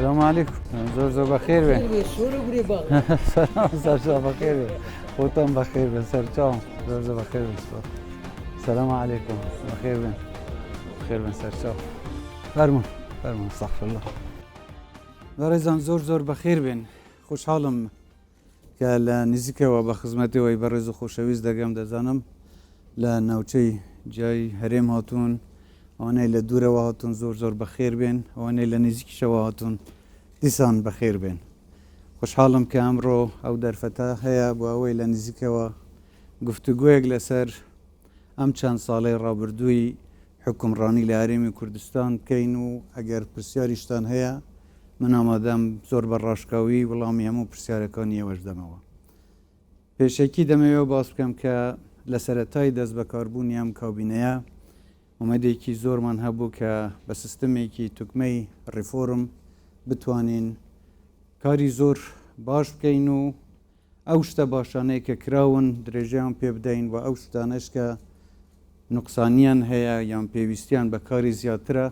سلام علیکم زۆر زۆر بەخێر بێن. سلام سەرچاو بەخێر بێن. خۆتان بەخێر بێن سەرچاو زۆر زۆر بەخێر بێن سپاس. سلام علیکم بەخێر بێن بەخێر بێن سەرچاو. فەرموون فەرموون استغفر الله. بەڕێزان زۆر زۆر بەخێر بێن. خۆشحاڵم کە لە نزیکەوە بە خزمەتەوەی بەڕێز و خۆشەویست دەگەم دەزانم لە ناوچەی جیای هەرێم هاتوون ئەوانەی لە دوورەوە هاتوون زۆر زۆر بەخێر بێن ئەوانەی لە نزیکیشەوە هاتوون دیسان بەخێر بێن خۆشحاڵم کە ئەمڕۆ ئەو دەرفەتە هەیە بۆ ئەوەی لە نزیکەوە گفتوگۆیەک لەسەر ئەم چەند ساڵەی ڕابردووی حوکمڕانی لە هەرێمی کوردستان بکەین و ئەگەر پرسیاریشتان هەیە من ئامادەم زۆر بە ڕاشکاوی وڵامی هەموو پرسیارەکانی ئێوەش دەمەوە. پێشەکی دەمەوێ باس بکەم کە لە سەرەتای دەست بەکاربوونی ئەم کابینەیە ئومێدێکی زۆرمان هەبوو کە بە سیستمێکی توکمەی ڕیفۆرم بتوانین کاری زۆر باش بکەین و ئەو شتە باشانەی کە کراون درێژەیان پێ بدەین و ئەو شتانەش کە نوقسانیان هەیە یان پێویستیان بە کاری زیاترە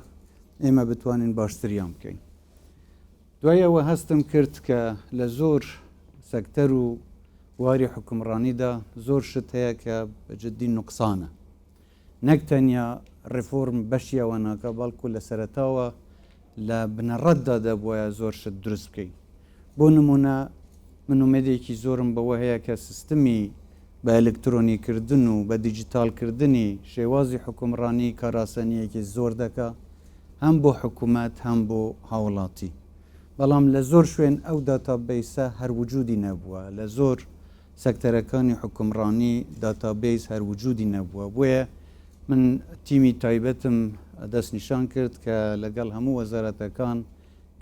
ئێمە بتوانین باشتریان بکەین. دوای ئەوە هەستم کرد کە لە زۆر سەکتەر و واری حوکمڕانیدا زۆر شت هەیە کە بە جدی نوقسانە. نەک تەنیا ڕیفۆرم بەشی ئەوە ناکا، بەڵکو لە سەرەتاوە لە بنەڕەتدا دەبوایە زۆر شت دروست بکەین. بۆ نموونە من ئومێدێکی زۆرم بەوە هەیە کە سیستمی بە ئەلکترۆنیکردن و بە دیجیتاڵکردنی شێوازی حوکمڕانی کارئاسانییەکی زۆر دەکا هەم بۆ حکومەت هەم بۆ هاوڵاتی. بەڵام لە زۆر شوێن ئەو database ە هەر وجودی نەبووە، لە زۆر سەکتەرەکانی حوکمڕانی database هەر وجودی نەبووە، بۆیە من تیمی تایبەتم دەستنیشان کرد کە لەگەڵ هەموو وەزارەتەکان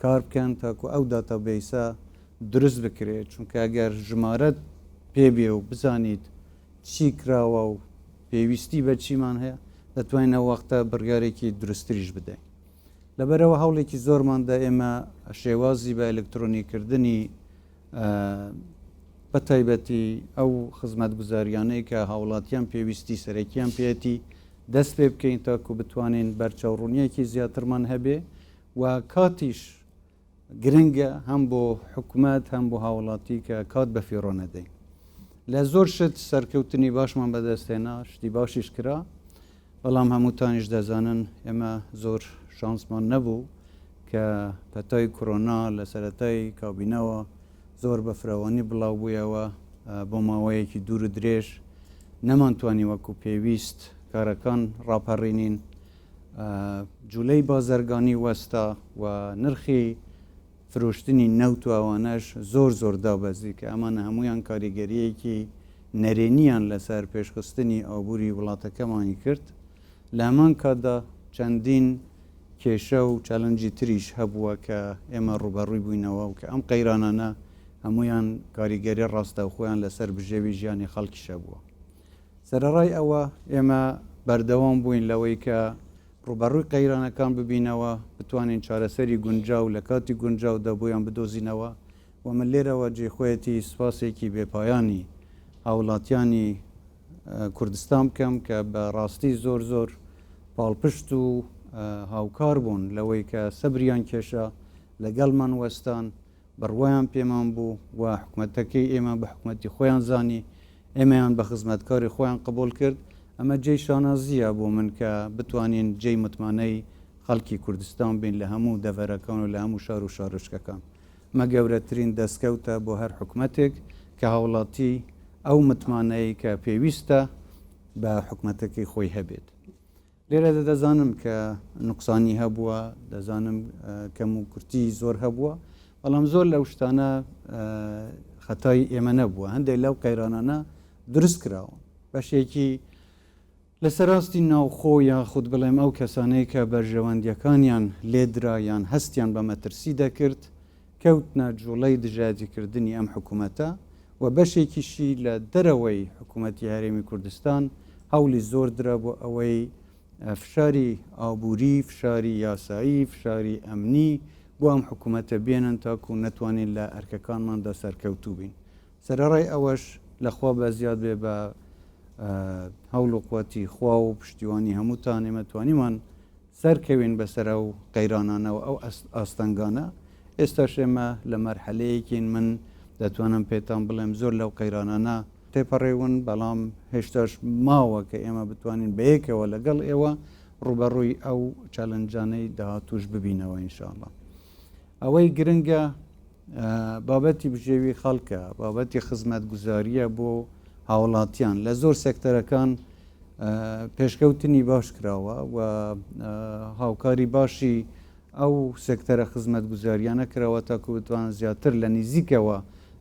کار بکەن تاکو ئەو database ە دروست بکرێت، چونکە ئەگەر ژمارەت پێ بێ و بزانیت چی کراوە و پێویستی بە چیمان هەیە دەتوانین ئەو وەختە بڕیارێکی دروستتریش بدەین. لەبەرئەوە هەوڵێکی زۆرمان دا ئێمە شێوازی بە ئەلکترۆنیکردنی بە تایبەتی ئەو خزمەتگوزاریانەی کە هاوڵاتیان پێویستی سەرەکیان پێیەتی دەست پێ بکەین تاکو بتوانین بەرچاوڕوونیەکی زیاترمان هەبێ و کاتیش گرنگە هەم بۆ حکومەت هەم بۆ هاوڵاتی کە کات بەفیڕۆ نەدەین. لە زۆر شت سەرکەوتنی باشمان بەدەستهێنا، شتی باشیش کرا، بەڵام هەمووتانیش دەزانن ئێمە زۆر شانسمان نەبوو کە پەتای کۆرۆنا لە سەرەتای کابینەوە زۆر بە فراوانی بڵاو بوویەوە، بۆ ماوەیەکی دوور و درێژ نەمانتوانی وەکو پێویست کارەکان ڕاپەڕینین. جولەی بازرگانی وەستا و نرخی فرۆشتنی نەوت و ئەوانەش زۆر زۆر دابەزی کە ئەمانە هەموویان کاریگەرییەکی نەرێنیان لەسەر پێشخستنی ئابووری وڵاتەکەمانی کرد. لە هەمان کاتدا چەندین کێشە و challenge ی تریش هەبووە کە ئێمە ڕووبەڕووی بووینەوە و کە ئەم قەیرانانە هەموویان کاریگەری ڕاستەوخۆیان لەسەر بژێوی ژیانی خەڵکیش هەبووە. سەرەڕای ئەوە ئێمە بەردەوام بووین لەوەی کە ڕووبەڕووی قەیرانەکان ببینەوە، بتوانین چارەسەری گونجاو لە کاتی گونجاودا بۆیان بدۆزینەوە و من لێرەوە جێی خۆیەتی سوپاسێکی بێ پایانی هاوڵاتیانی کوردستان بکەم کە بە ڕاستی زۆر زۆر پاڵپشت و هاوکار بوون لەوەی کە سەبریان کێشا، لەگەڵمان وەستان. بڕوایان پێمان بوو و حکومەتەکەی ئێمە بە حکومەتی خۆیان زانی، ئێمەیان بە خزمەتکاری خۆیان قبوڵ کرد، ئەمە جێی شانازییە بۆ من کە بتوانین جێی متمانەی خەڵکی کوردستان بین لە هەموو دەڤەرەکان و لە هەموو شار و شارۆچکەکان. ئەمە گەورەترین دەستکەوتە بۆ هەر حکومەتێک کە هاوڵاتی ئەو متمانەی کە پێویستە بە حکومەتەکەی خۆی هەبێت. لێرەدا دەزانم کە نوقسانی هەبووە، دەزانم کەم و کورتی زۆر هەبووە، بەڵام زۆر لەو شتانە خەتای ئێمە نەبووە، هەندێک لەو قەیرانانە دروست کراون، بەشێکی لەسەر ئاستی ناوخۆ یاخود بڵێم ئەو کەسانەی کە بەرژەوەندیەکانیان لێدرا یان هەستیان بە مەترسی دەکرد کەوتنە جوڵەی دژایەتیکردنی ئەم حکومەتە و بەشێکیشی لە دەرەوەی حکومەتی هەرێمی کوردستان هەوڵی زۆر درا بۆ ئەوەی فشاری ئابووری، فشاری یاسایی، فشاری ئەمنی بۆ ئەم حکومەتە بێنن تاکو نەتوانین لە ئەرکەکانماندا سەرکەوتوو بین. سەرەڕای ئەوەش لە خوا بەزیاد بێ بە هەوڵ و قوتی خوا و پشتیوانی هەمووتان ئێمە توانیمان سەرکەوین بەسەر ئەو قەیرانانە و ئەو ئاستەنگانە. ئێستاش ئێمە لە مەرحەلەیەکین من دەتوانم پێتان بڵێم زۆر لەو قەیرانانە تێپەڕیون، بەڵام هێشتاش ماوە کە ئێمە بتوانین بەیەکەوە لەگەڵ ئێوە ڕووبەڕووی ئەو چالنجانەی داهاتووش ببینەوە ان شاء اللە. ئەوەی گرنگە بابەتی بژێوی خەڵکە، بابەتی خزمەتگوزارییە بۆ هاوڵاتیان. لە زۆر سێکتەرەکان پێشکەوتنی باش کراوە و هاوکاری باشی ئەو سێکتەرە خزمەتگوزارییانە کراوە تاکو بتوانن زیاتر لە نیزیکەوە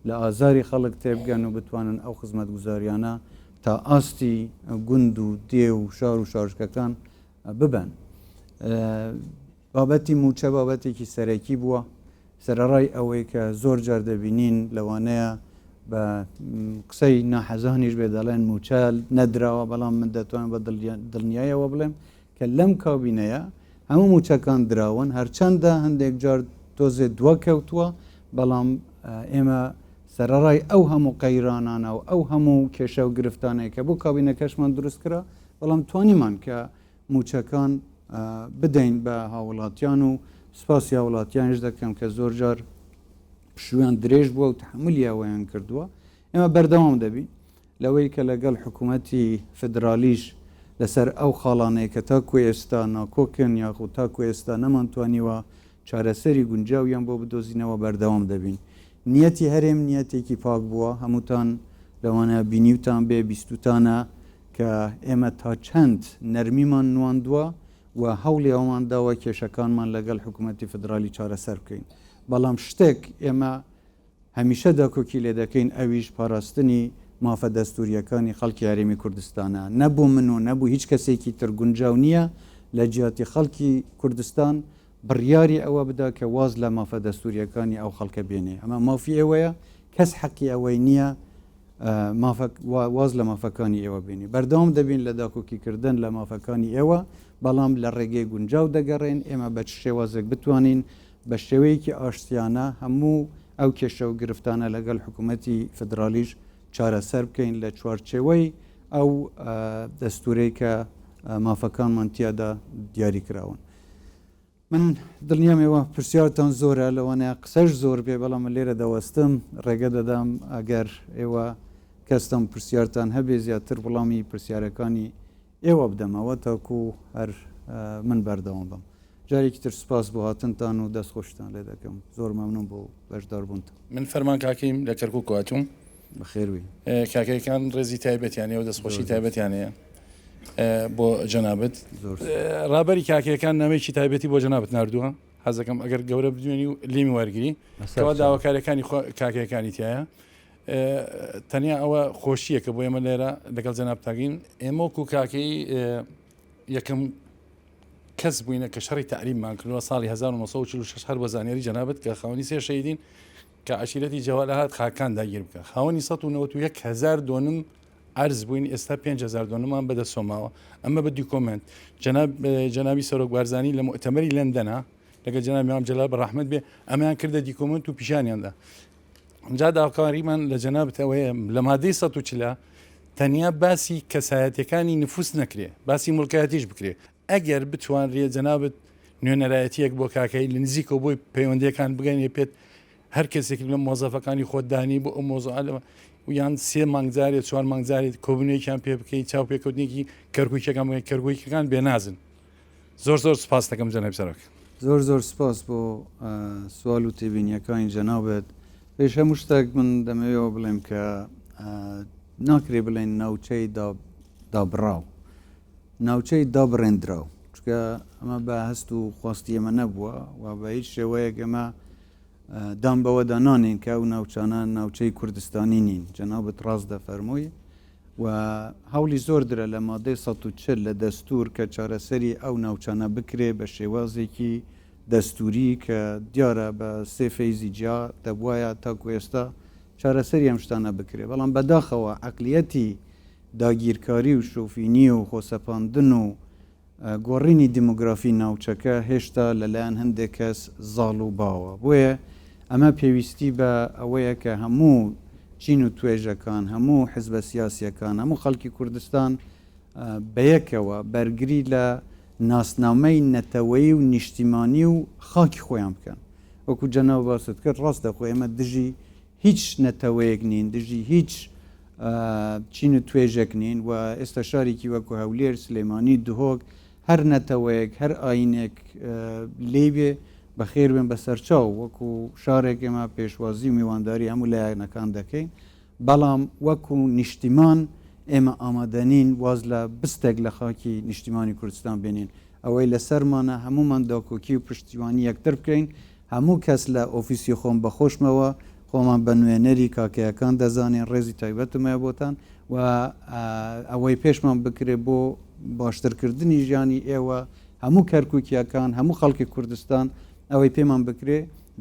لە ئازاری خەڵک تێبگەن و بتوانن ئەو خزمەتگوزارییانە تا ئاستی گوند و دێ و شار و شارۆچکەکان ببەن. بابەتی مووچە بابەتێکی سەرەکی بووە، سەرەڕای ئەوەی کە زۆر جار دەبینین لەوانەیە بە قسەی ناحەزانیش بێ دەڵێن مووچە نەدراوە، بەڵام من دەتوانم بە دڵنیایەوە بڵێم کە لەم کابینەیە هەموو مووچەکان دراون، هەرچەندە هەندێک جار تۆزێ دوا کەوتووە، بەڵام ئێمە سەرەڕای ئەو هەموو قەیرانانە و ئەو هەموو کێشە و گرفتانەی کە بۆ کابینەکەشمان دروست کرا، بەڵام توانیمان کە مووچەکان بدەین بە هاوڵاتیان و سوپاسی هاوڵاتیانیش دەکەم کە زۆرجار پشوویان درێژ بووە و تەحەمولی ئەوەیان کردووە. ئێمە بەردەوام دەبین لەوەی کە لەگەڵ حکوومەتی فیدرالیش لەسەر ئەو خاڵانەی کە تاکو ئێستا ناکۆکن یاخود تاکو ئێستا نەمانتوانیوە چارەسەری گونجاویان بۆ بدۆزینەوە بەردەوام دەبین. نیەتی هەرێم نیەتێکی پاک بووە، هەمووتان لەوانەیە بینیوتان بێ، بیستووتانە کە ئێمە تا چەند نەرمیمان نواندووە و هەوڵی ئەوەمان داوە کێشەکانمان لەگەڵ حکوومەتی فیدرالی چارەسەر بکەین. بەڵام شتێک ئێمە هەمیشە داکۆکی لێ دەکەین ئەویش پاراستنی مافە دەستوورییەکانی خەڵکی هەرێمی کوردستانە. نە بۆ من و نە بۆ هیچ کەسێکی تر گونجاو نییە لە جیاتی خەڵکی کوردستان بڕیاری ئەوە بدا کە واز لە مافە دەستوورییەکانی ئەو خەڵکە بێنێ. ئەمە مافی ئێوەیە، کەس حەقی ئەوەی نییە مافە واز لە مافەکانی ئێوە بێنی. بەردەوام دەبین لە داکۆکیکردن لە مافەکانی ئێوە، بەڵام لە ڕێگەی گونجاو دەگەڕێین ئێمە بە چ شێوازێک بتوانین بە شێوەیەکی ئاشتیانە هەموو ئەو کێشە و گرفتانە لەگەڵ حکوومەتی فیدراڵیش چارەسەر بکەین لە چوارچێوەی ئەو دەستوورەی کە مافەکانمان تیادا دیاری کراون. من دڵنیام ئێوە پرسیارتان زۆرە، لەوانەیە قسەش زۆر بێ، بەڵام من لێرە دەوەستم، ڕێگە دەدەم ئەگەر ئێوە کەستان پرسیارتان هەبێ زیاتر وڵامی پرسیارەکانی ئێوە بدەمەوە تاکو هەر من بەردەوام بم. جارێکی تر سوپاس بۆ هاتنتان و دەست خۆشتان لێ دەکەم. زۆر مەمنون بۆ بەشداربوونتان. من فەرمان کاکەیم لە کەرکوکەوە هاتووم. بەخێربێی. کاکەیەکان ڕێزی تایبەتیان هەیە و دەستخۆشی تایبەتیان هەیە بۆ جەنابت. ڕابەری کاکەیەکان نامەیەکی تایبەتی بۆ جەنابت ناردووە، حەزەکەم ئەگەر گەورە بدوێنی و لێمی وەرگری کەوا داواکاریەکانی کاکەیەکانی تایە. تەنیا ئەوە خۆشیەکە بۆ ئێمە لێرە لەگەڵ جەنابتاگین. ئێمە وەکو کاکەی یەکەم کەس بووینە کە شەڕی تەعریبمان کردووە ساڵی 1946 هەر بۆ زانیاری جەنابت کە خاوەنی سێ شەهیدین کە عەشیرەتی جەوالە هات خاکان داگیر بکە خاوەنی 191 هزار دۆنم عەرز بووین ئێستا 5000 دۆنممان بەدەستەوە ماوە ئەمە بە دیکۆمنت جەناب جەنابی سەرۆک بارزانی لە مؤتەمەری لەندەنا لەگەڵ جەنابی مام جەلال بە ڕەحمەت بێ ئەمەیان کردە دیکۆمنت و پیشانیاندا جا داواکاریمان لە جەنابت ئەوەیە لە مادەی 140 تەنیا باسی کەسایەتەکانی نفوس نەکرێ باسی مڵکایەتیش بکرێ ئەگەر بتوانرێ جەنابت نوێنەرایەتیەک بۆ کاکەی لە نزیکەوە بۆی پەیوەندیەکان بگەنێ پێت هەر کەسێک لە مۆزەفەکانی خۆت دانی بۆ ئەو مۆزوعە یان سێ مانگ جارێ چوار مانگ جارێت کۆبوونێکیان پێ بکەی چاو پێکەوتنێکی کەرکووکیەکان بکەین کەرکووکەکان بێنازن زۆر زۆر سپاس دەکەم جەنابی سەرۆک. زۆر زۆر سپاس بۆ سوال و تێبینیەکانی جەنابت. پێش هەموو شتێک من دەمەوێ ئەوە بڵێم کە ناکرێ بڵێن ناوچەی دابڕاو ناوچەی دابڕێندراو چونکە ئەمە بە هەست و خواستی ئێمە نەبووە و بە هیچ شێوەیەک ئێمە دان بەوەدا نانێن کە ئەو ناوچانە ناوچەی کوردستانی نین جەنابت ڕاست دەفەرمووی و هەوڵی زۆر درا لە مادەی 140 لە دەستور کە چارەسەری ئەو ناوچانە بکرێ بە شێوازێکی دەستوری کە دیارە بە سێ فەیزی جیا دەبوایە تاکو ئێستا چارەسەری ئەم شتانە بکرێ بەڵام بەداخەوە عەقلیەتی داگیرکاری و شۆفینی و خۆسەپاندن و گۆڕینی دیمۆگرافی ناوچەکە هێشتا لەلایەن هەندێک کەس زاڵ و باوە. بۆیە ئەمە پێویستی بە ئەوەیە کە هەموو چین و توێژەکان، هەموو حزبە سیاسییەکان، هەموو خەڵکی کوردستان بەیەکەوە بەرگری لە ناسنامەی نەتەوەیی و نیشتیمانی و خاکی خۆیان بکەن. وەکو جەناو باست کرد ڕاستە خۆ ئێمە دژی هیچ نەتەوەیەک نین، دژی هیچ چین و توێژێک نین و ئێستا شارێکی وەکو هەولێر، سلێمانی، دهۆک هەر نەتەوەیەک، هەر ئایینێک لێی بێ بەخێر بێن بە سەرچاو، وەکو شارێک ئێمە پێشوازی و میوانداری هەموو لایەنەکان دەکەین، بەڵام وەکو نیشتیمان ئێمە ئامادەنین واز لە بستێک لە خاکی نیشتیمانی کوردستان بێنین، ئەوەی لەسەرمانە هەموومان داکۆکی و پشتیوانی یەکتر بکەین، هەموو کەس لە ئۆفیسی خۆم بە خۆشمەوە خۆمان بە نوێنەری کاکەیەکان دەزانین، ڕێزی تایبەتم هەیە بۆتان و ئەوەی پێشمان بکرێ بۆ باشترکردنی ژیانی ئێوە، هەموو کەرکوکییەکان، هەموو خەڵکی کوردستان ئەوەی پێمان بکرێ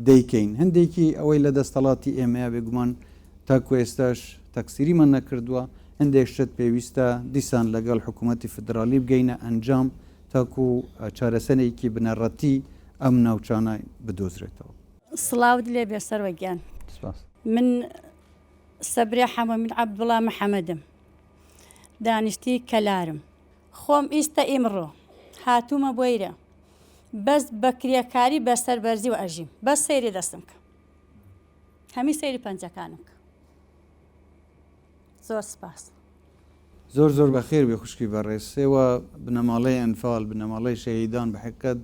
دەیکەین. هەندێکی ئەوەی لە دەستەڵاتی ئێمەیە بێگومان تاکو ئێستاش تەقسیریمان نەکردووە، هەندێک شت پێویستە دیسان لەگەڵ حکوومەتی فیدراڵی بگەینە ئەنجام تاکو چارەسەرێکی بنەڕەتی ئەم ناوچانە بدۆزرێتەوە. سڵاوت لێ بێ سروە گیان. سپاس. من سەبرێ حەمەمین عەبدوڵا محەمەدم دانیشتی کەلارم. خۆم ئیستە ئیمڕۆ هاتوومە بۆیرە بەس بە کرێکاری بە سەربەرزی و ئەژیم بەس سەیری دەستم کە هەمی سەیری پەنجەکانم کە زۆر سپاس. زۆر زۆر بەخێر بێ خوشکی بەڕێز. ئێوە بنەماڵەی ئەنفال، بنەماڵەی شەهیدان بە حەقیقەت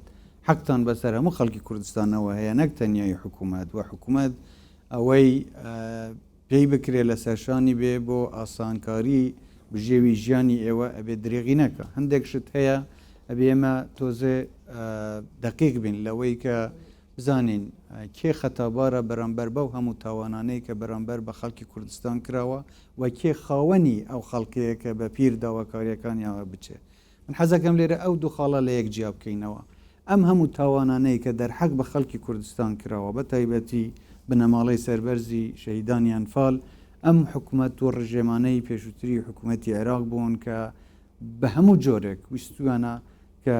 حەقتان بەسەر هەموو خەڵکی کوردستانەوە هەیە نەک تەنیای حکوومەت و حکوومەت ئەوەی پێی بکرێ لەسەر شانی بێ بۆ ئاسانکاری بژێوی ژیانی ئێوە ئەبێ درێغی نەکا. هەندێک شت هەیە ئەبێ ئێمە تۆزێ دەقیق بین لەوەی کە بزانین کێ خەتابارە بەرامبەر بەو هەموو تاوانانەی کە بەرامبەر بە خەڵکی کوردستان کراوە و کێ خاوەنی ئەو خەڵکەیە کە بە پیر داواکاریەکانیانەوە بچێ. من حەزەکەم لێرە ئەو دوو خاڵە لە یەک جیا بکەینەوە. ئەم هەموو تاوانانەی کە دەرحەق بە خەڵکی کوردستان کراوە بە تایبەتی بنەماڵەی سەربەرزی شەهیدانی ئەنفال، ئەم حکومەت و ڕژێمانەی پێشووتری حکومەتی عێراق بوون کە بە هەموو جۆرێک ویستویانە کە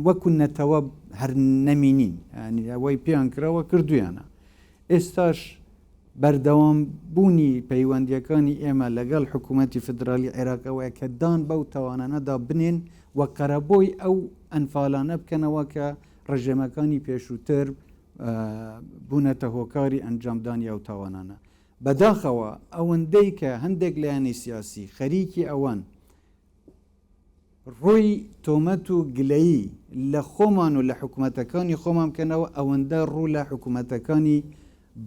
وەکو نەتەوە هەر نەمینین ینی ئەوەی پێیان کراوە کردویانە ئێستاش بەردەوام بوونی پەیوەندیەکانی ئێمە لەگەڵ حکوومەتی فدرالی عێراقەوەیە کە دان بەو تاوانانەدا بنێن و قەرەبۆی ئەو ئەنفالانە بکەنەوە کە ڕژێمەکانی پێشووتر بوونەتە هۆکاری ئەنجامدانی ئەو تاوانانە. بەداخەوە ئەوەندەی کە هەندێک لایەنی سیاسی خەریکی ئەوەن ڕووی تۆمەت و گلەیی لە خۆمان و لە حکومەتەکانی خۆمان بکەنەوە ئەوەندە ڕوو لە حکومەتەکانی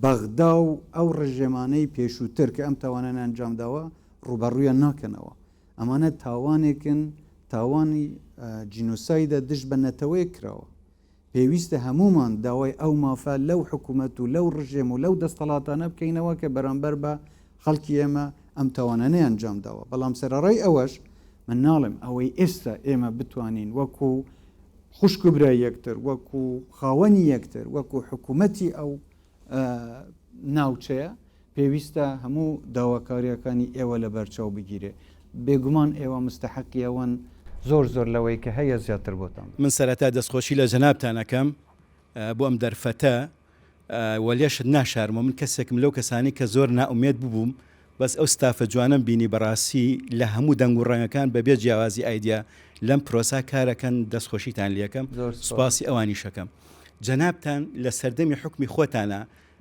بەغدا و ئەو ڕژێمانەی پێشووتر کە ئەم تاوانانە ئەنجامداوە ڕووبەڕوویان ناکەنەوە. ئەمانە تاوانێکن تاوانی جینۆسایدە دژ بە نەتەوەیەک کراوە. پێویستە هەموومان داوای ئەو مافە لەو حکومەت و لەو ڕژێم و لەو دەستەڵاتانە بکەینەوە کە بەرامبەر بە خەڵکی ئێمە ئەم تاوانانەی ئەنجام داوە. بەڵام سەرەڕای ئەوەش من ناڵێم ئەوەی ئێستا ئێمە بتوانین وەکو خوشک و برای یەکتر، وەکو خاوەنی یەکتر، وەکو حکومەتی ئەو ناوچەیە پێویستە هەموو داواکارییەکانی ئێوە لەبەرچاو بگیرێ. بێگومان ئێوە مستەحەقی ئەوەن زۆر زۆر لەوەی کە هەیە زیاتر بۆتان بکەن. من سەرەتا دەستخۆشی لە جەنابتان ئەکەم بۆ ئەم دەرفەتە و لێشت ناشارمەوە من کەسێکم لەو کەسانەی کە زۆر نائومێد ببووم بەس ئەو ستافە جوانەم بینی بەڕاستی لە هەموو دەنگ و ڕەنگەکان بەبێ جیاوازی ئایدیا لەم پرۆسا کارەکەن دەستخۆشیتان لەکەم سوپاسی ئەوانیشەکەم جەنابتان لە سەردەمی حکمی خۆتانە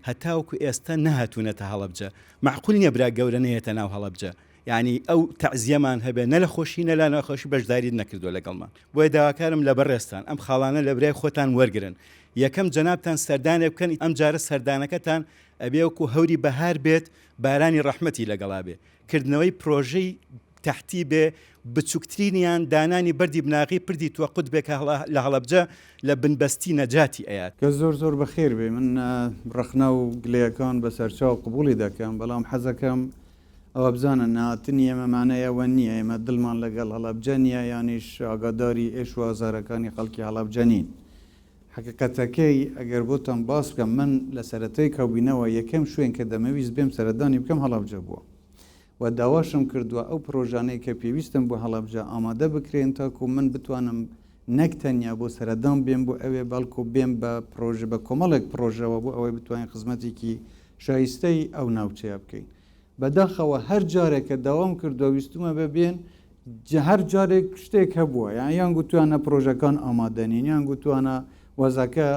هەتاوەکو ئێستا نەهاتوونەتە هەڵەبجە معقول نییە برا گەورە نەیەتە ناو هەڵەبجە یعنی ئەو تەعزیەمان هەبێ نە لە خۆشی نە لە ناخۆشی بەشداریت نەکردووە لەگەڵمان بۆیە داواکارم لە بەڕێزتان ئەم خاڵانە لە برای خۆتان وەرگن یەکەم جەنابتان سەردانێک بکەن ئەم جارە سەردانەکەتان ئەبێ وەکو هەوری بەهار بێت بارانی ڕەحمەتی لەگەڵا بێ کردنەوەی پرۆژەی تەحتی بێ بچوکترینیان دانانی بەردی بناغەی پردی توەقوت بێ کە لە هەڵەبجە لە بنبەستی نەجاتی ئەیات. کە زۆر زۆر بەخێر بێی من ڕەخنە و گلەیەکان بە سەرچاو قبوڵی دەکەم بەڵام حەزەکەم ئەوە بزانن نەهاتنی ئێمە مانای ئەوە نییە ئێمە دڵمان لەگەڵ هەڵەبجە نییە یانیش ئاگاداری ئێش و ئازارەکانی خەڵکی هەڵەبجە نین. حەقیقەتەکەی ئەگەر بۆتان باس بکەم من لە سەرەتای کابینەوە یەکەم شوێن کە دەمەویست بێم سەردانی بکەم هەڵەبجە بووە و داواشم کردووە ئەو پرۆژانەی کە پێویستن بۆ هەڵەبجە ئامادە بکرێن تاکو من بتوانم نەک تەنیا بۆ سەردان بێم بۆ ئەوێ بەڵکو بێم بە پرۆژە بە کۆمەڵێک پرۆژەوە بۆ ئەوەی بتوانین خزمەتێکی شایستەی ئەو ناوچەیە بکەین. بەداخەوە هەر جارێک کە داوام کردووە ویستومە بە بێن هەر جارێک شتێک هەبووە یان یان گوتویانە پرۆژەکان ئامادە نین یان گوتوانە وەزعەکە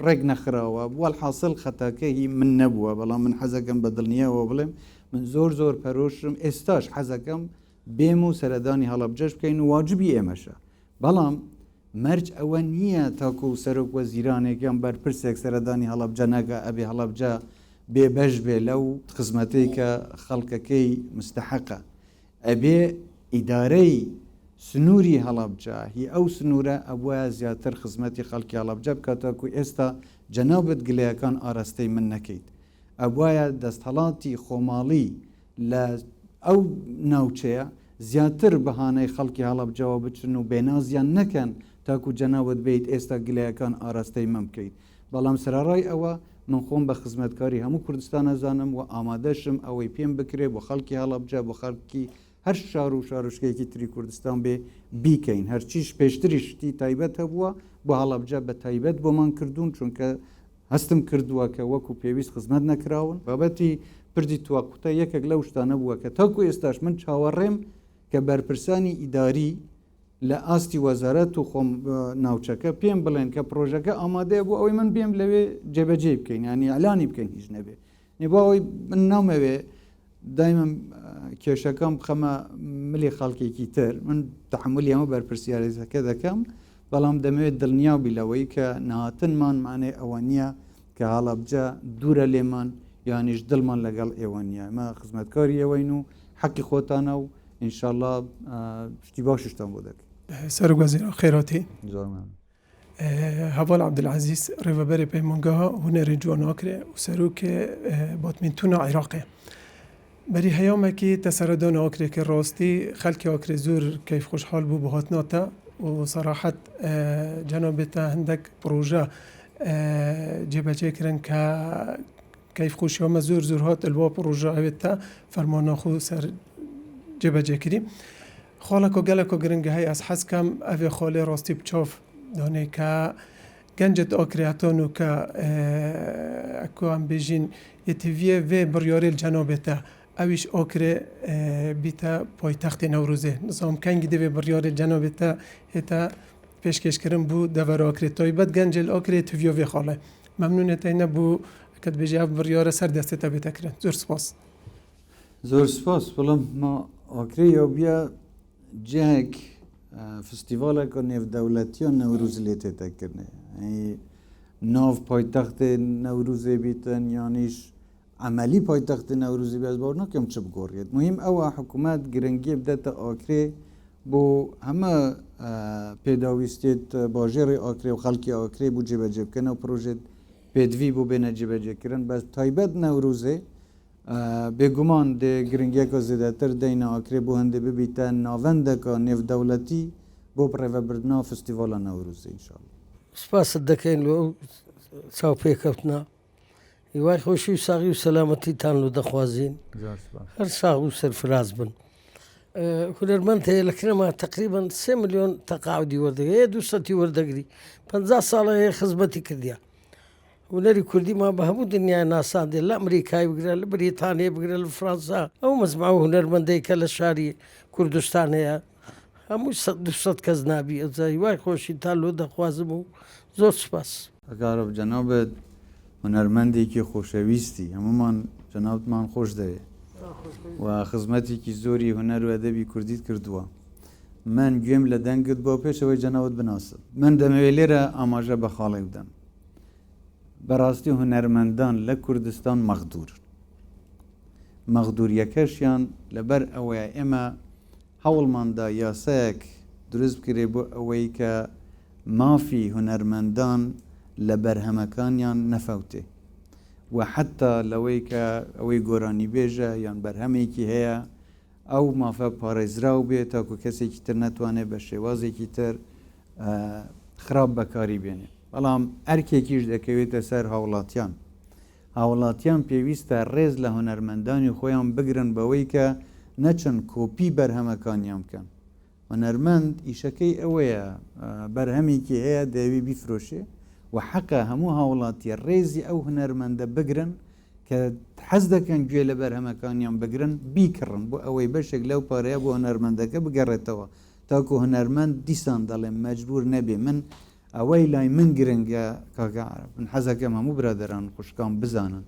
ڕێک نەخراوە وەلحاسڵ خەتاکە هی من نەبووە بەڵام من حەزەکەم بە دڵنیاوە بڵێم من زۆر زۆر پەرۆشم ئێستاش حەزەکەم بێم و سەردانی هەڵەبجەش بکەین و واجبی ئێمەشە بەڵام مەرج ئەوە نییە تاکو سەرۆک وەزیرانێک یان بەرپرسێک سەردانی هەڵەبجە نەکا ئەبێ هەڵەبجە بێ بەش بێ لەو خزمەتەی کە خەڵکەکەی مستەحەقە. ئەبێ ئیدارەی سنووری هەڵەبجە هی ئەو سنوورە ئەبوایە زیاتر خزمەتی خەڵکی هەڵەبجە بکا تاکو ئێستا جەنابت گلەیەکان ئاراستەی من نەکەیت. ئەبوایە دەستهەڵاتی خۆماڵی لە ئەو ناوچەیە زیاتر بە هانای خەڵکی هەڵەبجەوە بچن و بێنازیان نەکەن تاکو جەنابت بێیت ئێستا گلەیەکان ئاراستەی من بکەیت. بەڵام سەرەڕای ئەوە من خۆم بە خزمەتکاری هەموو کوردستان ئەزانم و ئامادەشم ئەوەی پێم بکرێ بۆ خەڵکی هەڵەبجە بۆ خەڵکی هەر شار و شارۆچکەیەکی تری کوردستان بێ بیکەین هەرچیش پێشتریش شتی تایبەت هەبووە بۆ هەڵەبجە بە تایبەت بۆمان کردوون چونکە هەستم کردووە کە وەکو پێویست خزمەت نەکراون. بابەتی پردی تواقوتە یەکێک لەو شتانە بووە کە تاکو ئێستاش من چاوەڕێم کە بەرپرسانی ئیداری لە ئاستی وەزارەت و خۆم ناوچەکە پێم بڵێن کە پرۆژەکە ئامادەیە بۆ ئەوەی من بێم لەوێ جێبەجێی بکەین یانی ئیعلانی بکەین هیچ نەبێ نی بۆ ئەوەی من نامەوێ دایمە کێشەکەم بخەمە ملی خەڵکێکی تر من تحملی ئەمە بەرپرسیارێتەکە دەکەم بەڵام دەمەوێت دڵنیاو بی لەوەی کە نهاتنمان مانای ئەوە نییە کە هەڵەبجە دوورە لێمان یانیش دڵمان لەگەڵ ئێوە نییە ئمە خزمەتکاری ئێوەین و حەقی خۆتانە و ئینشاءاللە شتی باشیشتان بۆ دەکەین. سەرۆک وەزیران خێراتێ. زۆر مەمنون. هەڤال عەبدولعەزیز رێڤەبەرê Peymangeha Hunerê Ciwan Akrê û Serokê Badmîntona Iraqê. Berî heyamekî te seredana Akrê kir rastî xelkê Akrê zor keyfxweşhal bû bi hatina te û serahet cenabê te hindek proje cêbecê kirin ke Keyfxweşiya me zor zor hat li wa proje ewê te fermana xwe ser cêbecê kirî. Xaleka geleka giring heye ez hez kem evê xalê rastî bi çav danê ke gencê di Akrê heta nû ke ku em bêjîn yê tviyê vê biryarê li cenabê te ewîş Akrê bîte paytextê Newrozê. Nizanim kengî dê vê biryarê li cenabê te hête pêşkêşkirin bû devera Akrê taybet gencê li Akrê tviya vê xalê. Memnûnê te nebû heke dibêjî ev biryare ser destê te bête kirin. Zor spas. Zor spas. Wela ma Akrê ya bûye cihek festîvaleke nêvdewletiya Newrozê lê tête kirinê. Yanî nav paytextê Newrozê bîtin yanîş Emelî paytextê Newrozê bî ez bawer nakim çi bigoriyet. Muhîm ew e hikûmet giringiyê bidete Akrê bo heme pêdawîstiyêt bajêrê Akrê û xelkê Akrê bo cêbecê bikin ew projêt pêdivî bo bêne cêbecêkirin. Bes taybet Newrozê bêguman dê giringiyeke zêdetir deyne Akrê bo hindê bibîte navendeke nêvdewletî bo birêvebirdina festîvala Newrozê înşallah. Spasat دەکەین لۆ ئەو چاوپێکەوتنە. هیوای خۆشی و ساغی و سەلامەتیتان لۆ دەخوازین هەر ساغ و سەرفراز بن هونەرمەند هەیە لە کرێما تقریبا سێ ملیۆن تەقاعدی وەردەگری هەیە دوو سەتی وەردەگری 50 ساڵە هەیە خزمەتی کردیا هونەری کوردیمان بە هەموو دنیا ناساندێ لە ئەمریکای بگرە لە بریتانیا بگرە لە فڕەنسا ئەو مەجموعە هونەرمەندەی کە لە شاری کوردستان هەیە هەمووی سەد دووسەد کەس نابی ئەوجا هیوای خۆشیتان لۆ دەخوازم و زۆر سوپاس. کاک عارف جەنابت هونەرمەندێکی خۆشەویستی هەموومان جەنابتمان خۆش دەوێ و خزمەتێکی زۆری هونەر و ئەدەبی کوردیت کردووە من گوێم لە دەنگت بۆ پێش ئەوەی جەنابت بناسم من دەمەوێ لێرە ئاماژە بە خاڵێک بدەم بەڕاستی هونەرمەندان لە کوردستان مەغدورن مەغدوریەکەشیان لەبەر ئەوەیە ئێمە هەوڵمان دا یاسایەک دروست بکرێت بۆ ئەوەی کە مافی هونەرمەندان لە بەرهەمەکانیان نەفەوتێ و حەتا لەوەی کە ئەوەی گۆرانیبێژە یان بەرهەمێکی هەیە ئەو مافە پارێزراو بێ تاکو کەسێکی تر نەتوانێت بە شێوازێکی تر خراپ بەکاری بێنێ بەڵام ئەرکێکیش دەکەوێتە سەر هاوڵاتیان هاوڵاتیان پێویستە ڕێز لە هونەرمەندانی خۆیان بگرن بەوەی کە نەچن کۆپی بەرهەمەکانیان بکەن. هونەرمەند ئیشەکەی ئەوەیە بەرهەمێکی هەیە دەیەوێ بیفرۆشێ و حەقە هەموو هاوڵاتی ڕێزی ئەو هونەرمەندە بگرن کە حەز دەکەن گوێ لە بەرهەمەکانیان بگرن بیکڕن بۆ ئەوەی بەشێک لەو پارەیە بۆ هونەرمەندەکە بگەڕێتەوە تاکو هونەرمەند دیسان دەڵێم مەجبور نەبێ من. ئەوەی لای من گرنگە کاکە عەرەب، من حەزەکەم هەموو برادەران و خوشکان بزانن،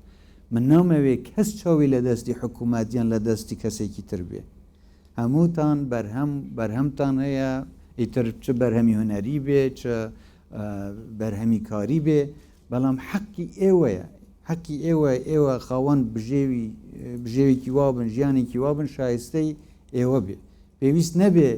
من نامەوێ کەس چاوی لە دەستی حکوومەت یان لە دەستی کەسێکی تر بێ. هەمووتان بەرهەم بەرهەمتان هەیە، ئیتر چ بەرهەمی هونەری بێ، چ بەرهەمی کاری بێ، بەڵام حەقی ئێوەیە، حەقی ئێوە، ئێوە خاوەن بژێوی بژێوێکی وا بن، ژیانێکی وا بن شایستەی ئێوە بێ. پێویست نەبێ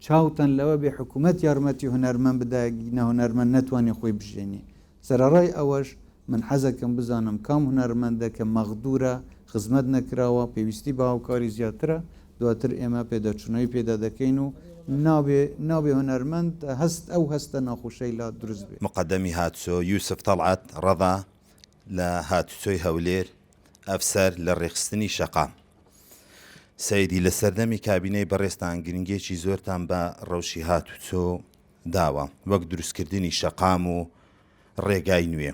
چاوتان لەوە بێ حکوومەت یارمەتی هونەرمەند بدا گینا هونەرمەند نەتوانێ خۆی بژێنێ. سەرەڕای ئەوەش من حەزەکەم بزانم کام هونەرمەندە کە مەغدورە، خزمەت نەکراوە، پێویستی بە هاوکاری زیاترە، دواتر ئێمە پێداچوونەوەی پێدا دەکەین و نابێ نابێ هونەرمەند هەست ئەو هەستە ناخۆشەی لا دروست بێ. مقەدەمی هاتوچۆ یوسف تەڵعەت ڕەزا لە هاتوچۆی هەولێر، ئەفسەر لە ڕێکخستنی شەقام. سەیدی، لە سەردەمی کابینەی بەڕێزتان گرنگییەکی زۆرتان بە ڕەوشی هاتوچۆ داوە، وەک دروستکردنی شەقام و ڕێگای نوێ،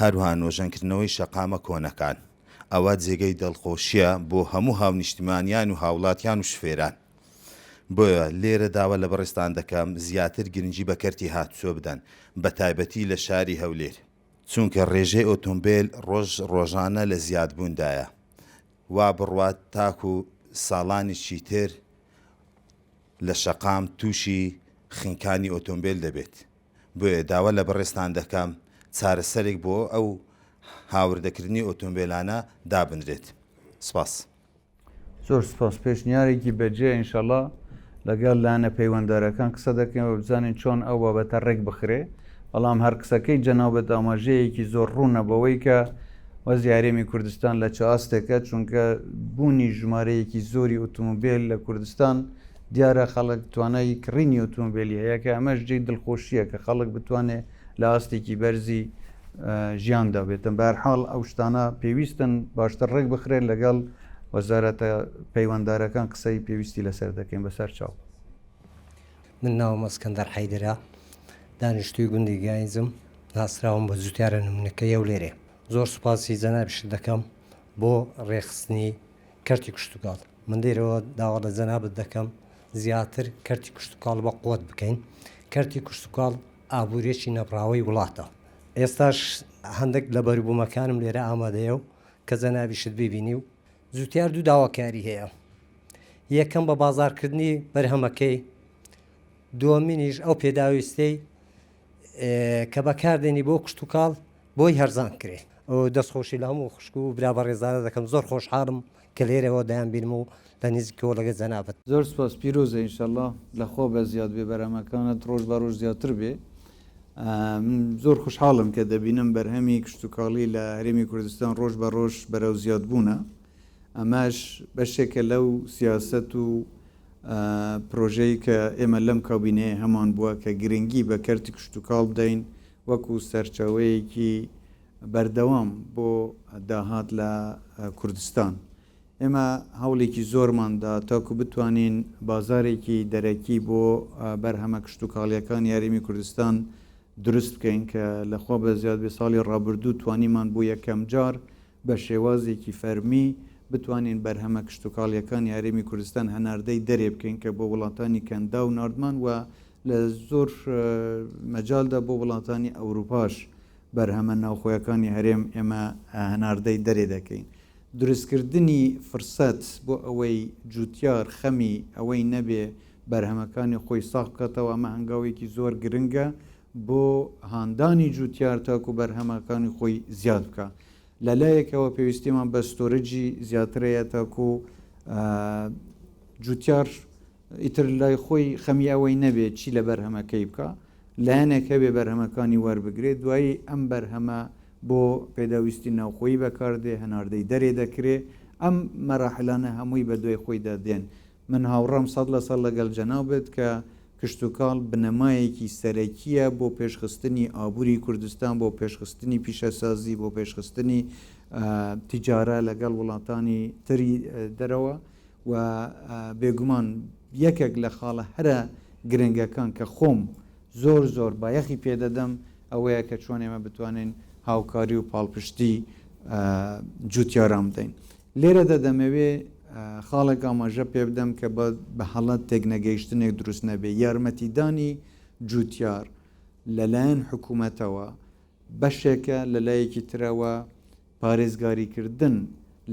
هەروەها نۆژەنکردنەوەی شەقامە کۆنەکان، ئەوە جێگەی دڵخۆشییە بۆ هەموو هاونیشتیمانیان و هاوڵاتیان و شوفێران. بۆیە لێرە داوا لە بەڕێزتان دەکەم زیاتر گرنگی بە کەرتی هاتوچۆ بدەن، بەتایبەتی لە شاری هەولێر، چونکە ڕێژەی ئۆتۆمبێل ڕۆژ ڕۆژانە لە زیادبووندایە، وا بڕوات تاکو ساڵانێکی تر لە شەقام تووشی خنکانی ئۆتۆمبێل دەبێت، بۆیە داوا لە بەڕێزتان دەکەم چارەسەرێک بۆ ئەو هاوردەکردنی ئۆتۆمبێلانە دابنرێت. سپاس. زۆر سپاس پێشنیارێکی بەجێ ئینشەڵا لەگەڵ لایەنە پەیوەندارەکان قسە دەکەین و بزانین چۆن ئەو بابەتە ڕێک بخرێ بەڵام هەر قسەکەی جەنابت ئاماژەیەکی زۆر ڕوونە بەوەی کە وەزی هەرێمی کوردستان لە چ ئاستێکە چونکە بوونی ژمارەیەکی زۆری ئۆتۆمبیل لە کوردستان دیارە خەڵک توانای کڕینی ئۆتۆمبیلی هەیە کە ئەمەش جێی دڵخۆشییە کە خەڵک بتوانێت لە ئاستێکی بەرزی ژیاندا بێتن بەهەرحاڵ ئەو شتانە پێویستن باشتر ڕێک بخرێن لەگەڵ وەزارەتە پەیوەندارەکان قسەی پێویستی لەسەر دەکەین بەسەر چاو. من ناوم ئەسکەندەر حەیدەرە دانیشتووی گوندی گاینجم ناسراوم بە جوتیارە نمونەکەی هەولێرێ زۆر سوپاسی جەنابیشت دەکەم بۆ ڕێکخستنی کەرتی کشتوکاڵ من لێرەوە داوا لە جەنابت دەکەم زیاتر کەرتی کشتوکاڵ بە قوت بکەین کەرتی کشتوکاڵ ئابووریەکی نەبڕاوەی وڵاتە ئێستاش هەندێک لە بەروبوومەکانم لێرە ئامادەیە و کە جەنابیشت ببینی و جوتیار دوو داواکاری هەیە یەکەم بە بازارکردنی بەرهەمەکەی دووەمینیش ئەو پێداویستەی کە بەکاردێنی بۆ کشتوکاڵ بۆی هەرزان کرێ. دەستخۆشی لە هەموو خوشک و برا بەڕێزانە دەکەم زۆر خۆشحاڵم کە لێرەوە دەیانبینم و لە نزیکەوە لەگەڵ جەنابت. زۆر سوپاس پیرۆزە انشاللە لە خوا بە زیاد بێ بەرهەمەکانت ڕۆژ بە ڕۆژ زیاتر بێ من زۆر خوشحاڵم کە دەبینم بەرهەمی کشتوکاڵی لە هەرێمی کوردستان ڕۆژ بە ڕۆژ بەرەو زیاد بوونە ئەمەش بەشێکە لەو سیاسەت و پرۆژەی کە ئێمە لەم کابینەیە هەمان بووە کە گرنگی بە کەرتی کشتوکاڵ بدەین وەکو سەرچاوەیەکی بەردەوام بۆ داهات لە کوردستان. ئێمە هەوڵێکی زۆرمان دا تاکو بتوانین بازارێکی دەرەکی بۆ بەرهەمە کشتوکاڵییەکانی هەرێمی کوردستان دروست بکەین کە لە خوا بەزیاد بێ ساڵی ڕابردوو توانیمان بۆ یەکەمجار بە شێوازێکی فەرمی بتوانین بەرهەمە کشتوکاڵییەکانی هەرێمی کوردستان هەناردەی دەرێ بکەین کە بۆ وڵاتانی کەنداو ناردمان و لە زۆر مەجالدا بۆ وڵاتانی ئەوروپاش بەرهەمە ناوخۆیەکانی هەرێم ئێمە هەناردەی دەرێ دەکەین. دروستکردنی فرسەت بۆ ئەوەی جوتیار خەمی ئەوەی نەبێ بەرهەمەکانی خۆی ساغ بکاتەوە ئەمە هەنگاوێکی زۆر گرنگە بۆ هاندانی جوتیار تاکو بەرهەمەکانی خۆی زیاد بکا. لە لایەکەوە پێویستیمان بە ستۆرجی زیاتر هەیە تاکو جوتیار ئیتر لای خۆی خەمی ئەوەی نەبێ چی لە بەرهەمەکەی بکا، لایەنێک هەبێ بەرهەمەکانی وەربگرێ، دوایی ئەم بەرهەمە بۆ پێداویستی ناوخۆیی بەکاردێ، هەناردەی دەرێ دەکرێ، ئەم مەراحلانە هەمووی بە دوای خۆیدا دێن. من هاوڕام 100% لەگەڵ جەنابت کە کشتوکاڵ بنەمایەکی سەرەکییە بۆ پێشخستنی ئابووری کوردستان، بۆ پێشخستنی پیشەسازی، بۆ پێشخستنی تیجارە لەگەڵ وڵاتانی تری دەرەوە. و بێگومان یەکێک لە خاڵە هەرە گرنگەکان کە خۆم زۆر زۆر بایەخی پێدەدەم ئەوەیە کە چۆن ئێمە بتوانین هاوکاری و پاڵپشتی جوتیاران بدەین. لێرەدا دەمەوێ خاڵێک ئاماژە پێ بدەم کە بە هەڵە تێکنەگەیشتنێک دروست نەبێ، یارمەتیدانی جوتیار. لەلایەن حکوومەتەوە بەشێکە، لە لایەکی ترەوە پارێزگاریکردن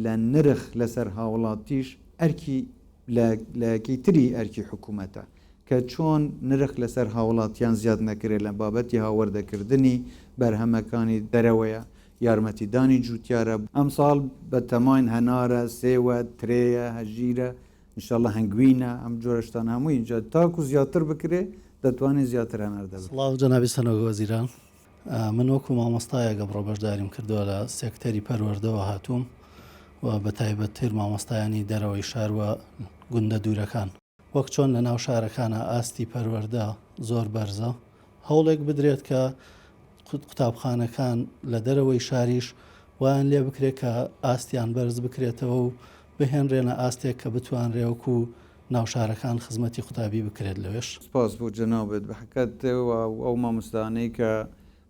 لە نرخ لەسەر هاوڵاتیش ئەرکی لایەکەی تری ئەرکی حکوومەتە کە چۆن نرخ لەسەر هاوڵاتیان زیاد نەکرێت لە بابەتی هاوردەکردنی بەرهەمەکانی دەرەوەیە، یارمەتیدانی جووتیارە. ئەمساڵ بە تەماین هەنارە، سێوە، ترێیە، هەژیرە، ان شاء اللە هەنگوینە، ئەم جۆرە شتانە هەمووی جا تاکو زیاتر بکرێ دەتوانین زیاتر هەناردە بکەین. سڵاو جەنابی سەرۆک وەزیران من وەکو مامۆستایەک ئەمڕۆ بەشداریم کردووە لە سێکتەری پەروەردەوە هاتووم و بە تایبەتتر مامۆستایانی دەرەوەی شار و گوندە دوورەکان وەک چۆن لە ناو شارەکانە ئاستی پەروەردە زۆر بەرزە هەوڵێک بدرێت کە قوتابخانەکان لە دەرەوەی شاریش وایان لێ بکرێت کە ئاستیان بەرز بکرێتەوە و بهێنرێنە ئاستێک کە بتوانرێ وەکو ناو شارەکان خزمەتی قوتابی بکرێت لەوێش. سپاس بۆ جەنابت بەحەقەت و ئەو مامۆستایانەی کە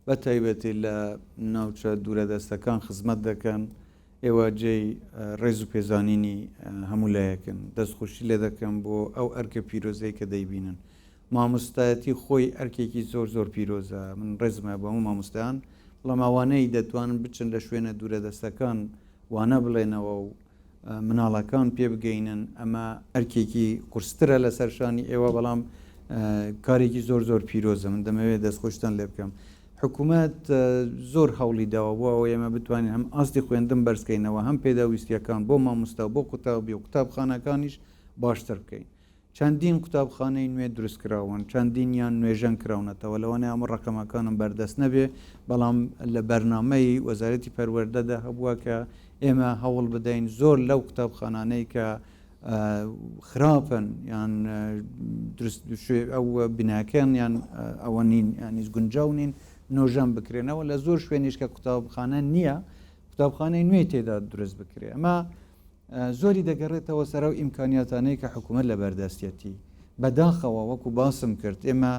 بە تایبەتی لە ناوچە دوورەدەستەکان خزمەت دەکەن ئێوە جێی ڕێز و پێزانینی هەموو لایەکن دەستخۆشی لێ دەکەم بۆ ئەو ئەرکە پیرۆزەی کە دەیبینن مامۆستایەتی خۆی ئەرکێکی زۆر زۆر پیرۆزە من ڕێزم هەیە بۆ هەموو مامۆستایان بەڵام ئەوانەی دەتوانن بچن لە شوێنە دوورەدەستەکان وانە بڵێنەوە و مناڵەکان پێ بگەینن ئەمە ئەرکێکی قورسترە لەسەر شانی ئێوە بەڵام کارێکی زۆر زۆر پیرۆزە من دەمەوێت دەستخۆشتان لێ بکەم حکوومەت زۆر هەوڵی داوە بۆ ئەوەی ئێمە بتوانین هەم ئاستی خوێندن بەرزکەینەوە هەم پێداویستیەکان بۆ مامۆستا و بۆ قوتابی و قوتابخانەکانیش باشتر بکەین چەندین قوتابخانەی نوێ دروستکراون، چەندینیان نوێژەن کراونەتەوە، لەوانەیە هەموو ڕەقەمەکانم بەردەست نەبێ، بەڵام لە بەرنامەی وەزارەتی پەروەردەدا هەبووە کە ئێمە هەوڵ بدەین زۆر لەو قوتابخانانەی کە خراپن یان دروست ئەو بیناکەیان یان ئەوە نین یانیز گونجاو نین نۆژەن بکرێنەوە لە زۆر شوێنیش کە قوتابخانە نییە قوتابخانەی نوێی تێدا دروست بکرێ ئەمە زۆری دەگەڕێتەوە سەر ئەو ئیمکانیاتانەی کە حکوومەت لە بەردەستیەتی. بەداخەوە وەکو باسم کرد ئێمە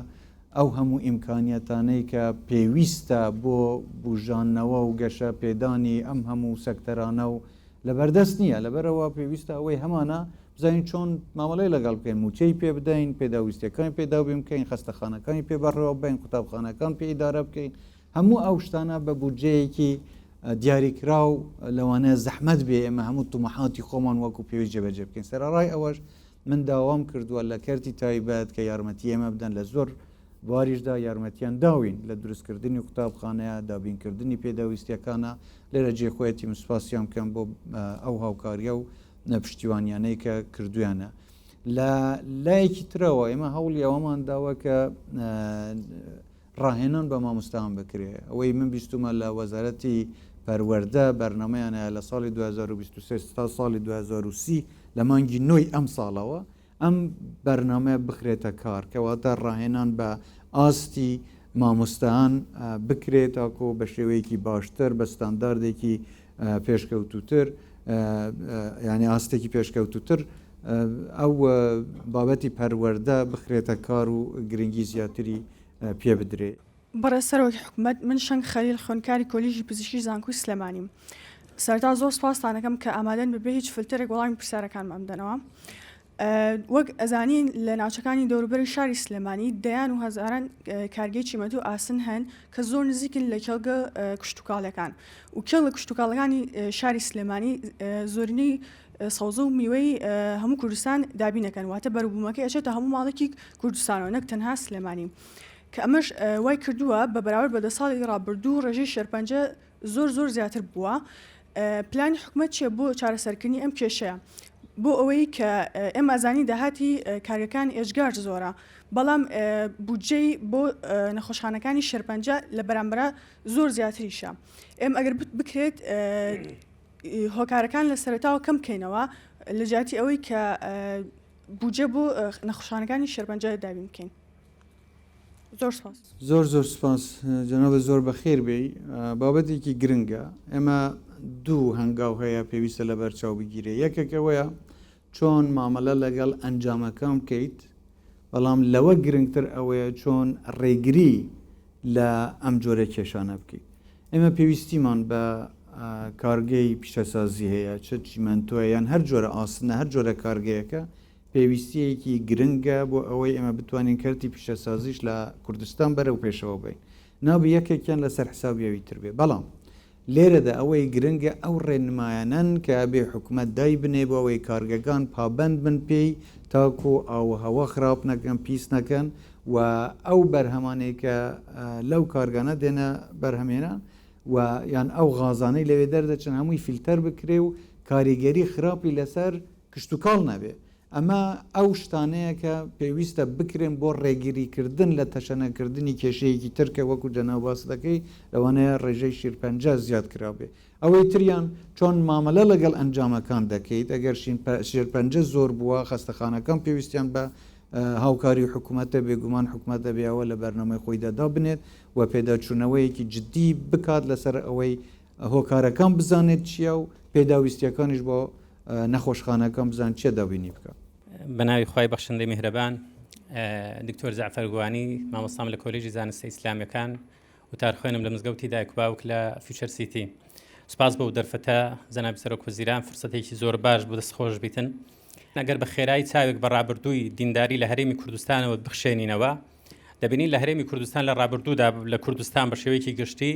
ئەو هەموو ئیمکانیاتانەی کە پێویستە بۆ بوژاندنەوە و گەشە پێدانی ئەم هەموو سەکتەرانە و لەبەردەست نییە. لەبەرئەوە پێویستە ئەوەی هەمانە بزانین چۆن مامەڵەی لەگەڵ بکەین، مووچەی پێ بدەین، پێداویستیەکانی پێ دابین بکەین، خەستەخانەکانی پێ بەڕێوە ببەین، قوتابخانەکان پێ ئیدارە بکەین. هەموو ئەو شتانە بە بودجەیەکی دیاریکراو لەوانەیە زەحمەت بێ ئێمە هەموو تومحاتی خۆمان وەکو پێویست جێبەجێ بکەین. سەرەڕای ئەوەش من داوام کردووە لە کەرتی تایبەت کە یارمەتی ئێمە بدەن لە زۆر بواریشدا یارمەتیان داوین لە دروستکردنی قوتابخانەیە، دابینکردنی پێداویستیەکانە، لێرە جێی خۆیەتی من سوپاسیان بکەم بۆ ئەو هاوکاریە و پشتیوانیانەی کە کردویانە. لە لایەکی ترەوە ئێمە هەوڵی ئەوەمان داوە کە ڕاهێنان بە مامۆستایان بکرێ، ئەوەی من بیستومە لە وەزارەتی پەروەردە بەرنامەیان هەیە لە ساڵی 2023 تا ساڵی 2030 لە مانگی نۆی ئەم ساڵەوە ئەم بەرنامەیە بخرێتە کار کەواتە ڕاهێنان بە ئاستی مامۆستایان بکرێت تاکۆ بە شێوەیەکی باشتر بە ستانداردێکی پێشکەوتوتر یعنی ئاستێکی پێشکەوتوتر ئەو بابەتی پەروەردە بخرێتە کار و گرنگی زیاتری پێ بدرێ. بەڕێز سەرۆکی حکومەت، من شەنگ خەلیل خوێندکاری کۆلیژی پزیشکی زانکۆی سلێمانیم. سەرەتا زۆر سوپاستان ئەکەم کە ئامادەن بەبێ هیچ فلتەرێک وەڵامی پرسیارەکانمان بدەنەوە. وەک ئەزانین لە ناوچەکانی دەوروبەری شاری سلێمانی دەیان و هەزاران کارگەی چیمەنتۆ و ئاسن هەن کە زۆر نزیکن لە کێڵگە کشتوکاڵیەکان و کێڵگە کشتوکاڵەکانی شاری سلێمانی زۆرینەی سەوزە و میوەی هەموو کوردستان دابین ئەکەن واتە بەروبوومەکەی ئەچێتە هەموو ماڵێکی کوردستانەوە نەک تەنها سلێمانی کە ئەمەش وای کردووە بە بەراورد بە دە ساڵی ڕابردوو ڕێژەی شێرپەنجە زۆر زۆر زیاتر بووە پلانی حکومەت چیە بۆ چارەسەرکردنی ئەم کێشەیە بۆ ئەوەی کە ئێمە ئەزانین داهاتی کارگەکان ئێجگار زۆرە بەڵام بودجەی بۆ نەخۆشخانەکانی شێرپەنجە لە بەرامبەرە زۆر زیاتریشە ئێم ئەگەر بکرێت هۆکارەکان لە سەرەتاوە کەم بکەینەوە لە جیاتی ئەوەی کە بودجە بۆ نەخۆشخانەکانی شێرپەنجە دابین بکەین. زۆر سپاس. زۆر زۆر سپاس جەنابت زۆر بەخێر بێی بابەتێکی گرنگە ئێمە دوو هەنگاو هەیە پێویستە لەبەر چاو بگیرێ یەکێک ئەوەیە چۆن مامەلە لەگەڵ ئەنجامەکان بکەیت بەڵام لەوە گرنگتر ئەوەیە چۆن ڕێگری لە ئەم جۆرە کێشانە بکەیت. ئێمە پێویستیمان بە کارگەی پیشەسازی هەیە، چ چیمەنتۆیە یان هەر جۆرە ئاسنە، هەر جۆرە کارگەیەکە. پێویستییەکی گرنگە بۆ ئەوەی ئێمە بتوانین کەرتی پیشەسازیش لە کوردستان بەرەو پێشەوە بەین. نابێ یەکێکیان لەسەر حسابی ئەوی تر بێ. بەڵام لێرەدا ئەوەی گرنگە ئەو ڕێنمایانەن کە ئەبێ حکومەت دایبنێ بۆ ئەوەی کارگەکان پابەند بن پێی تاکو ئاووهەوا خراپ نەکەن، پیس نەکەن و ئەو بەرهەمانەی کە لەو کارگانە دێنە بەرهەمهێنان و یان ئەو غازانەی لەوێ دەردەچن هەمووی فیلتەر بکرێ و کاریگەری خراپی لەسەر کشتوکاڵ نەبێ. ئەمە ئەو شتانەیە کە پێویستە بکرێن بۆ ڕێگریکردن لە تەشەنەکردنی کێشەیەکی تر کە وەکو جەناو باست دەکەی لەوانەیە ڕێژەی شیرپەنجە زیاد کرابێ. ئەوەی تریان چۆن مامەلە لەگەڵ ئەنجامەکان دەکەیت ئەگەر شێرپەنجە زۆر بووە خەستەخانەکان پێویستیان بە هاوکاری حکومەتە بێگومان حکومەت دەبێ ئەوە لە بەرنامەی خۆیدا دابنێت و پێداچوونەوەیەکی جدی بکات لەسەر ئەوەی هۆکارەکان بزانێت چییە و پێداویستیەکانیش بۆ نەخۆشخانەکان بزان چیە دابینی بکە. بەناوی خوای بەخشندەی میهرەبان دکتۆر جەعفەر گوانی مامۆستام لە کۆلێژی زانستە ئیسلامیەکان وتارخوێنم لە مزگەوتی دایک و باوک لە فیوچەر سیتی سپاس بۆ دەرفەتە جەنابی سەرۆک وەزیران فرسەتێکی زۆر باش بۆ دەست خۆش بیتن ئەگەر بە خێرایی چاوێک بە ڕابردووی دینداری لە هەرێمی کوردستانەوە بخشێنینەوە دەبینین لە هەرێمی کوردستان لە ڕابردوودا لە کوردستان بە شێوەیەکی گشتی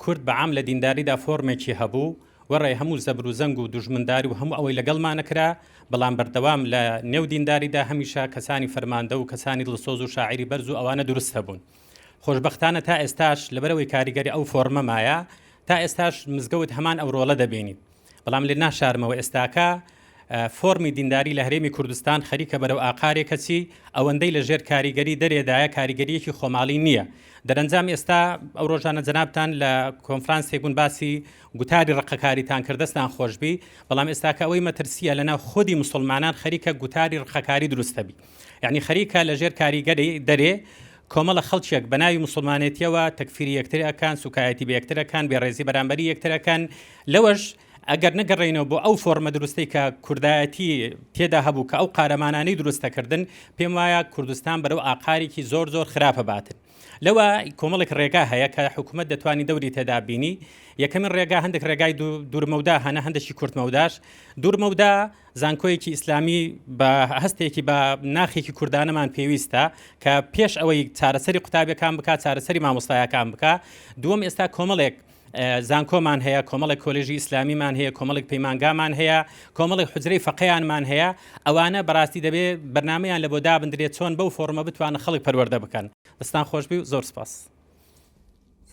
کورد بە عام لە دینداریدا فۆرمێکی هەبوو، وەڕێی هەموو زەبر و زەنگ و دوژمنداری و هەموو ئەوەی لەگەڵما نەکرا، بەڵام بەردەوام لە نێو دینداریدا هەمیشە کەسانی فەرماندە و کەسانی دڵسۆز و شاعیری بەرز و ئەوانە دروست هەبوون. خۆشبەختانە تا ئێستاش لەبەرئەوەی کاریگەری ئەو فۆرمە مایە، تا ئێستاش مزگەوت هەمان ئەو ڕۆڵە دەبینی. بەڵام لێ ناشارمەوە ئێستاکە فۆرمی دینداری لە هەرێمی کوردستان خەریکە بەرەو ئاقارێک کەچی ئەوەندەی لە ژێر کاریگەری دەرێدایە کاریگەریەکی خۆماڵی نییە دەرەنجام ئێستا ئەو ڕۆژانە جەنابتان لە کۆنفرانسێک بوون باسی گوتاری ڕقەکاریتان کرد دەستان خۆشبی بەڵام ئێستاکە ئەوەی مەترسیە لەناو خودی مسلمانان خەریکە گوتاری ڕقەکاری دروستەبی یعنی خەریکە لە ژێر کاریگەری دەرێ کۆمەڵە خەڵکێک بە ناوی موسڵمانێتیەوە تەکفیری یەکتر ئەکەن، سوکایەتی بە یەکتر ئەکەن، بێڕێزی بەرامبەری یەکتر ئەکەن، لەوەش ئەگەر نەگەڕێینەوە بۆ ئەو فۆڕمە دروستەی کە کوردایەتی تێدا هەبوو کە ئەو قارەمانانەی دروست دەکردن، پێم وایە کوردستان بەرەو ئاقارێکی زۆر زۆر خراپە باتن. لەوە کۆمەڵێک ڕێگا هەیە کە حکوومەت دەتوانی دەوری تێدا بینی، یەکەمین ڕێگا هەندێک ڕێگای دوورمەودا هەنە هەندێکی کورتمەوداش، دوورمەودا زانکۆیەکی ئیسلامی بە هەستێکی بە ناخێکی کوردانەمان پێویستە کە پێش ئەوەی چارەسەری قوتابیەکان بکات چارەسەری مامۆستایەکان بکە دووەم ئێستا کۆمەڵێک زانکۆمان هەیە کۆمەڵێک کۆلێژی ئیسلامیمان هەیە کۆمەڵێک پەیمانگامان هەیە کۆمەڵێک حجرەی فەقیانمان هەیە ئەوانە بەڕاستی دەبێ بەرنمەیان لە بۆ دابدرێت چۆن بەو فۆرمە بتوانن خەڵک پەروەردە بکەن دەستان خۆشبی و زۆر سپاس.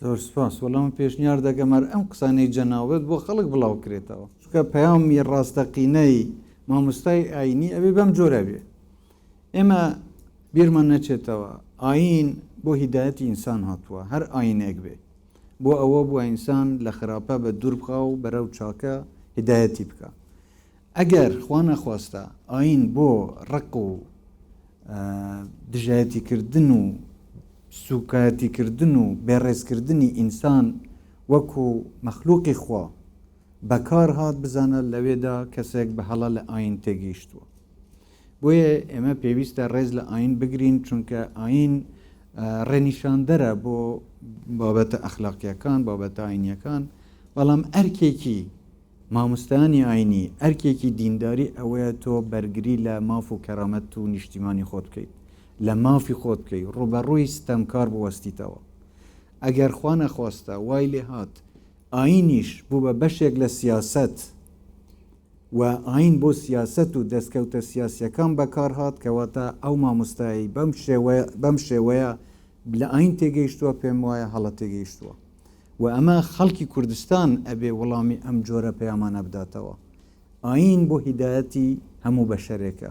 زۆر سپاس وەڵا من پێشنیار دەکەم هەر ئەم قسانەی جەنابت بۆ خەڵک بڵاو کرێتەوە چونکە پەیامی ڕاستەقینەی مامۆستای ئاینی ئەبێ بەم جۆرە بێ ئێمە بیرمان نەچێتەوە ئاین بۆ هیدایەتی ئینسان هاتووە هەر ئاینێک بێ بۆ ئەوە بووە ئینسان لە خراپە بە دوور بخا و بەرەو چاکە هیدایەتی بکە ئەگەر خوا نەخواستە ئایین بۆ ڕق و دژایەتیکردن و سوکایەتیکردن و بێڕێزکردنی ئینسان وەکو مەخلوقی خوا بەکار هات بزانە لەوێدا کەسێک بە هەڵە لە ئایین تێگەیشتووە. بۆیە ئێمە پێویستە ڕێز لە ئایین بگرین چونکە ئایین ڕێنیشاندەرە بۆ بابەتە ئەخلاقیەکان، بابەتە ئاینیەکان، بەڵام ئەرکێکی مامۆستایانی ئاینی، ئەرکێکی دینداری ئەوەیە تۆ بەرگری لە ماف و کەرامەت و نیشتیمانی خۆت بکەیت، لە مافی خۆت بکەی، ڕووبەڕووی ستەمکار بوەستیتەوە. ئەگەر خوا نەخواستە وای لێ هات ئاینیش بوو بە بەشێک لە سیاسەت و ئاین بۆ سیاسەت و دەستکەوتە سیاسیەکان بەکار هات، کەواتە ئەو مامۆستایەی بەم شێوەیە بەم شێوەیە لە ئاین تێگەیشتووە پێم وایە هەڵە تێگەیشتووە. و ئەمە خەڵکی کوردستان ئەبێ وڵامی ئەم جۆرە پەیامانە بداتەوە. ئایین بۆ هیدایەتی هەموو بەشەرێکە.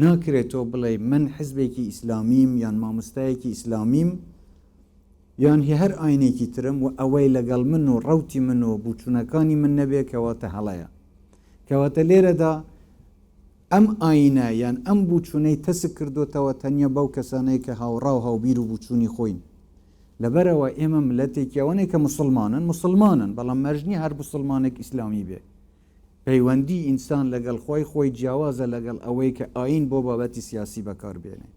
ناکرێ تۆ بڵێی من حزبێکی ئیسلامیم یان مامۆستایەکی ئیسلامیم یان هی هەر ئاینێکی ترم و ئەوەی لەگەڵ من و ڕەوتی من و بوچونەکانی من نەبێ کەواتە هەڵەیە. کەواتە لێرەدا ئەم ئاینە یان ئەم بوچونەی تەسک کردۆتەوە تەنیا بەو کەسانەی کە هاوڕا و هاوبیر و بوچونی خۆین. لەبەرئەوە ئێمە ملەتێکی ئەوەنەی کە موسڵمانن موسڵمانن بەڵام مەرج نیە هەر موسڵمانێک ئیسلامی بێ. پەیوەندی ئینسان لەگەڵ خوای خۆی جیاوازە لەگەڵ ئەوەی کە ئایین بۆ بابەتی سیاسی بەکار بێنێ.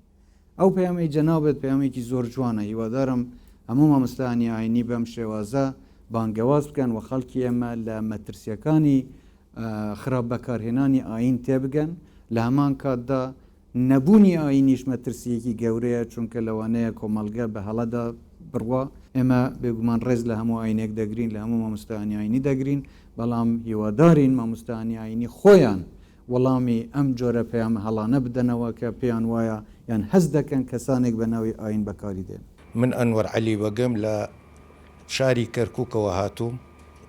ئەو پەیامەی جەنابت پەیامێکی زۆر جوانە هیوادارم هەموو مامۆستایانی ئایینی بەم شێوازە بانگەواز بکەن و خەڵکی ئێمە لە مەترسیەکانی خراپ بەکارهێنانی ئایین تێبگەن. لە هەمان کاتدا نەبوونی ئایینیش مەترسییەکی گەورەیە، چونکە لەوانەیە کۆمەڵگە بە هەڵەدا بڕوا. ئێمە بێگومان ڕێز لە هەموو ئایینێک دەگرین، لە هەموو مامۆستایانی ئایینی دەگرین، بەڵام هیوادارین مامۆستایانی ئایینی خۆیان وەڵامی ئەم جۆرە پەیامە هەڵانە بدەنەوە کە پێیان وایە یان هەست دەکەن کەسانێک بە ناوی ئایین بەکاری دێنن. من ئەنوەر عەلی بەگم لە شاری کەرکوکەوە هاتووم،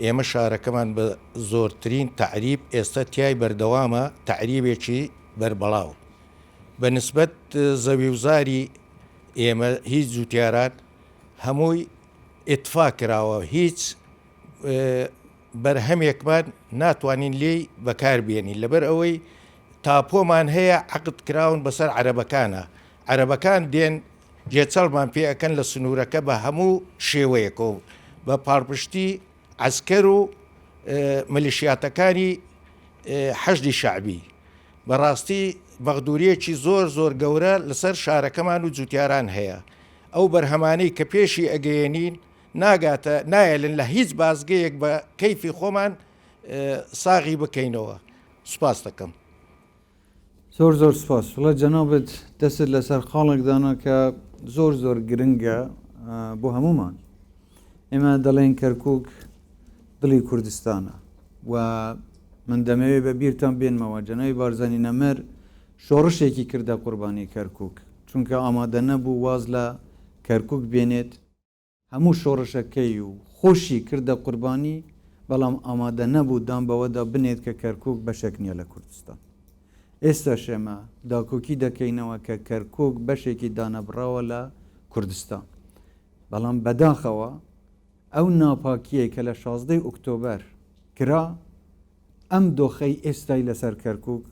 ئێمە شارەکەمان بە زۆرترین تەعریب ئێستا تیای بەردەوامە، تەعریبێکی بەربڵاو بە نسبەت زەویوزاری ئێمە هیچ جوتیاران هەمووی ئیتفا کراوە هیچ بەرهەمێکمان ناتوانین لێی بەکار بێنین لەبەر ئەوەی تاپۆمان هەیە عەقد کراون بەسەر عەرەبەکانە عەرەبەکان دێن گێچەڵمان پێ ئەکەن لە سنوورەکە بە هەموو شێوەیەکەوە بە پاڵپشتی عەسکەر و ملیشیاتەکانی حەشدی شەعبی بەڕاستی مەغدوریەکی زۆر زۆر گەورە لەسەر شارەکەمان و جوتیاران هەیە ئەو بەرهەمانەی کە پێشی ئەگەیەنین ناگاتە نایەلن لە هیچ بازگەیەک بە کەیفی خۆمان ساغی بکەینەوە سوپاس دەکەم. زۆر زۆر سپاس وڵا جەنابت دەستت لەسەر خاڵێک دانا کە زۆر زۆر گرنگە بۆ هەمومان ئێمە دەڵێن کەرکک دڵی کوردستانە و من دەمەوێت بە بیرتان بێنمەوە جەناوی بارزانی نەمر شۆڕشێکی کردە قوربانی کەرکک چونکە ئامادە نەبوو واز لە کەرکک بێنێت هەموو شۆڕشەکەی و خۆشی کردە قوربانی، بەڵام ئامادە نەبوو دان بەوەدا بنێت کە کەرکوک بەشێک نییە لە کوردستان. ئێستاش ئێمە داکۆکی دەکەینەوە کە کەرکوک بەشێکی دانەبڕاوە لە کوردستان. بەڵام بەداخەوە ئەو ناپاکییەی کە لە شازدەی ئۆکتۆبەر کرا، ئەم دۆخەی ئێستای لەسەر کەرکوک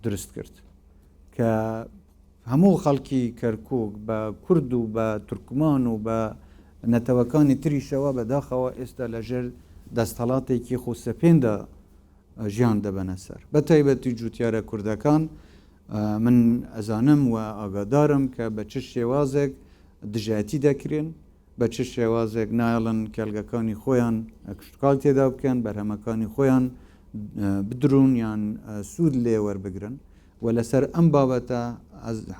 دروست کرد کە هەموو خەڵکی کەرکوک بە کورد و بە تورکمان و بە نەتەوەکانی تریشەوە بەداخەوە ئێستا لەژێر دەستهڵاتێکی خۆسەپێندا ژیان دەبەنە سەر بە تایبەتی جوتیارە کوردەکان من ئەزانم و ئاگادارم کە بە چ شێوازێک دژایەتی دەکرێن بە چ شێوازێک نایەڵن کێڵگەکانی خۆیان کشتوکاڵ تێدا بکەن، بەرهەمەکانی خۆیان بدرون یان سوود لێ وەربگرن و لەسەر ئەم بابەتە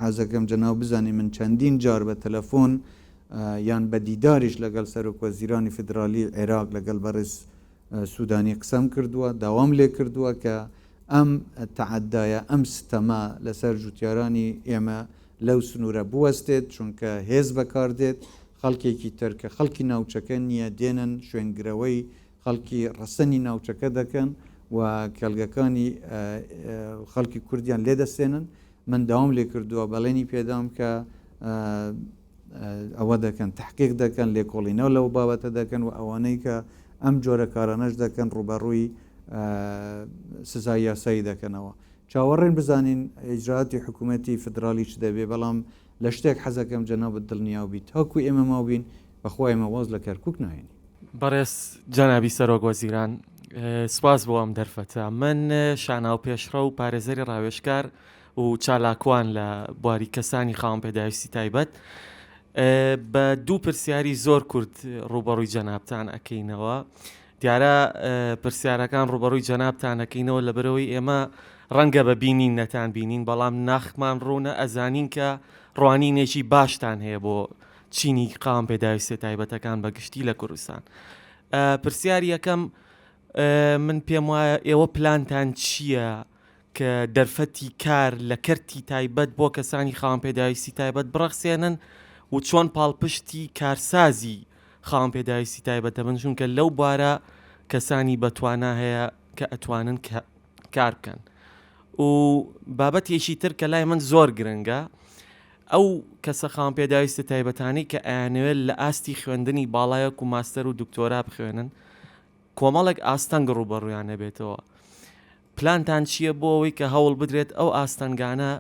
حەزەکەم جەناو بزانی من چەندین جار بە تەلەفۆن یان بە دیداریش لەگەڵ سەرۆک وەزیرانی فیدرالی عێراق لەگەڵ بەڕێز سودانی قسەم کردووە داوام لێ کردووە کە ئەم تەعەدایە ئەم ستەمە لەسەر جوتیارانی ئێمە لەو سنوورە بوەستێت، چونکە هێز بەکاردێت، خەڵکێکی تر کە خەڵکی ناوچەکە نییە دێنن شوێنگرەوەی خەڵکی ڕەسەنی ناوچەکە دەکەن و کێڵگەکانی خەڵکی کوردیان لێ دەستێنن، من داوام لێ کردووە بەڵێنی پێدام کە ئەوە دەکەن تحقیق دەکەن لێکۆڵینەوە لەو بابەتە دەکەن و ئەوانەی کە ئەم جۆرە کارانەش دەکەن ڕووبەڕووی سزای یاسایی دەکەنەوە. چاوەڕێین بزانین ئیجرائاتی حکوومەتی فدرالی چ دەبێ، بەڵام لە شتێک حەزەکەم جەنابت دڵنیاو بی تاکوو ئێمە ماوبین بەخوا ئێمە واز لە کەرکووک ناهێنین. بەڕێز جەنابی سەرۆک وەزیران سوپاس بۆ ئەم دەرفەتە. من شاناو پێشڕەو پارێزەری ڕاوێژکار و چالاکوان لە بواری کەسانی خاوەن پێداویستی تایبەت بە دوو پرسیاری زۆر کورت ڕووبەڕووی جەنابتان ئەکەینەوە. دیارە پرسیارەکان ڕوبەڕووی جەنابتان ئەکەینەوە لەبەرئەوەی ئێمە ڕەنگە بە بینین نەتان بینین بەڵام ناخمان ڕوونە ئەزانین کە ڕوانینێکی باشتان هەیە بۆ چینی قام پێداویستە تایبەتەکان بە گشتی لە کوردستان پرسیار یەکەم من پێم وایە ئێوە پلانتان چییە کە دەرفەتی کار لە کەرتی تایبەت بۆ کەسانی خاوەن پێداویستی تایبەت بڕەخسێنن و چۆن پاڵپشتی کارسازی خاوەن پێداویستی تایبەت دەبن چونکە لەو بوارە کەسانی بەتوانا هەیە کە ئەتوانن کار بکەن و بابەتێکی تر کە لای من زۆر گرنگە ئەو کەسە خاوەن پێداویستە تایبەتانەی کە ئەیانەوێت لە ئاستی خوێندنی باڵایەک و ماستەر و دکتۆرا بخوێنن کۆمەڵێک ئاستەنگ ڕووبەڕوویان نەبێتەوە پلانتان چییە بۆ ئەوەی کە هەوڵ بدرێت ئەو ئاستەنگانە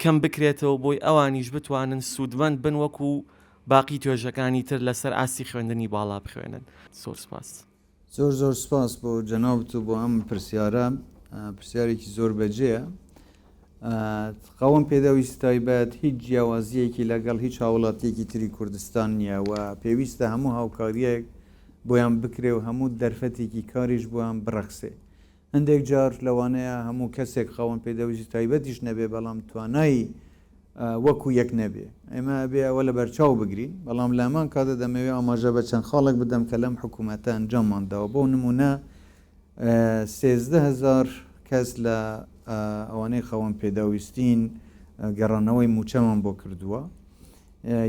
کەم بکرێتەوە بۆی ئەوانیش بتوانن سوودمەند بن وەکو باقی توێژەکانی تر لەسەر ئاستی خوێندنی باڵا بخوێنن؟ زۆر سوپاس. زۆر زۆر سپاس بۆ جەنابت و بۆ ئەم پرسیارە پرسیارێکی زۆر بەجێیە خاوەن پێداویستی تایبەت هیچ جیاوازیەکی لەگەڵ هیچ هاوڵاتیەکی تری کوردستان نییە و پێویستە هەموو هاوکاریەک بۆیان بکرێ و هەموو دەرفەتێکی کاریش بۆیان بڕەخسێ. هەندێک جار لەوانەیە هەموو کەسێک خاوەن پێداویستی تایبەتیش نەبێ بەڵام توانای وەکو یەک نەبێ. ئێمە ئەبێ ئەوە لەبەرچاو بگرین. بەڵام لە هەمان کاتدا دەمەوێ ئاماژە بە چەند خاڵێک بدەم کە لەم حکوومەتە ئەنجاممان داوە. بۆ نموونە 13,000 کەس لە ئەوانەی خاوەن پێداویستین گەڕانەوەی مووچەمان بۆ کردووە.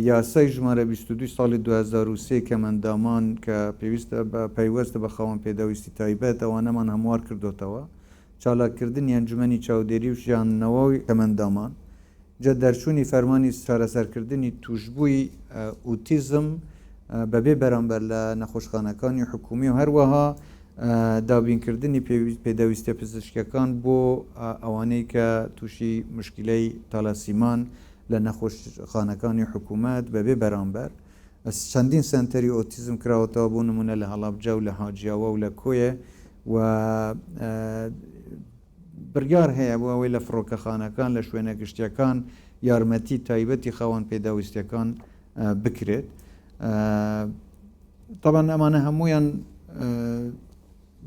یاسای ژمارە 22 ساڵی 2003 کەمئەندامان کە پێویستە بە پەیوەستە بە خاوەن پێداویستی تایبەت ئەوانەمان هەموار کردۆتەوە. چالاککردنی ئەنجومەنی چاودێری و ژیاندنەوەی کەمئەندامان، جا دەرچوونی فەرمانی چارەسەرکردنی تووشبووی ئوتیزم بەبێ بەرامبەر لە نەخۆشخانەکانی حکومی و هەروەها دابینکردنی پێداویستیە پزیشکیەکان بۆ ئەوانەی کە تووشی مشکیلەی تالاسیمان لە نەخۆشخانەکانی حکومەت بەبێ بەرامبەر. چەندین سەنتەری ئۆتیزم کراوەتەوە بۆ نمونە لە هەڵەبجە و لە حاجیاوە و لە کۆیە و بڕیار هەیە بۆ ئەوەی لە فڕۆکەخانەکان لە شوێنە گشتیەکان یارمەتی تایبەتی خاوەن پێداویستیەکان بکرێت. تەبعەن ئەمانە هەموویان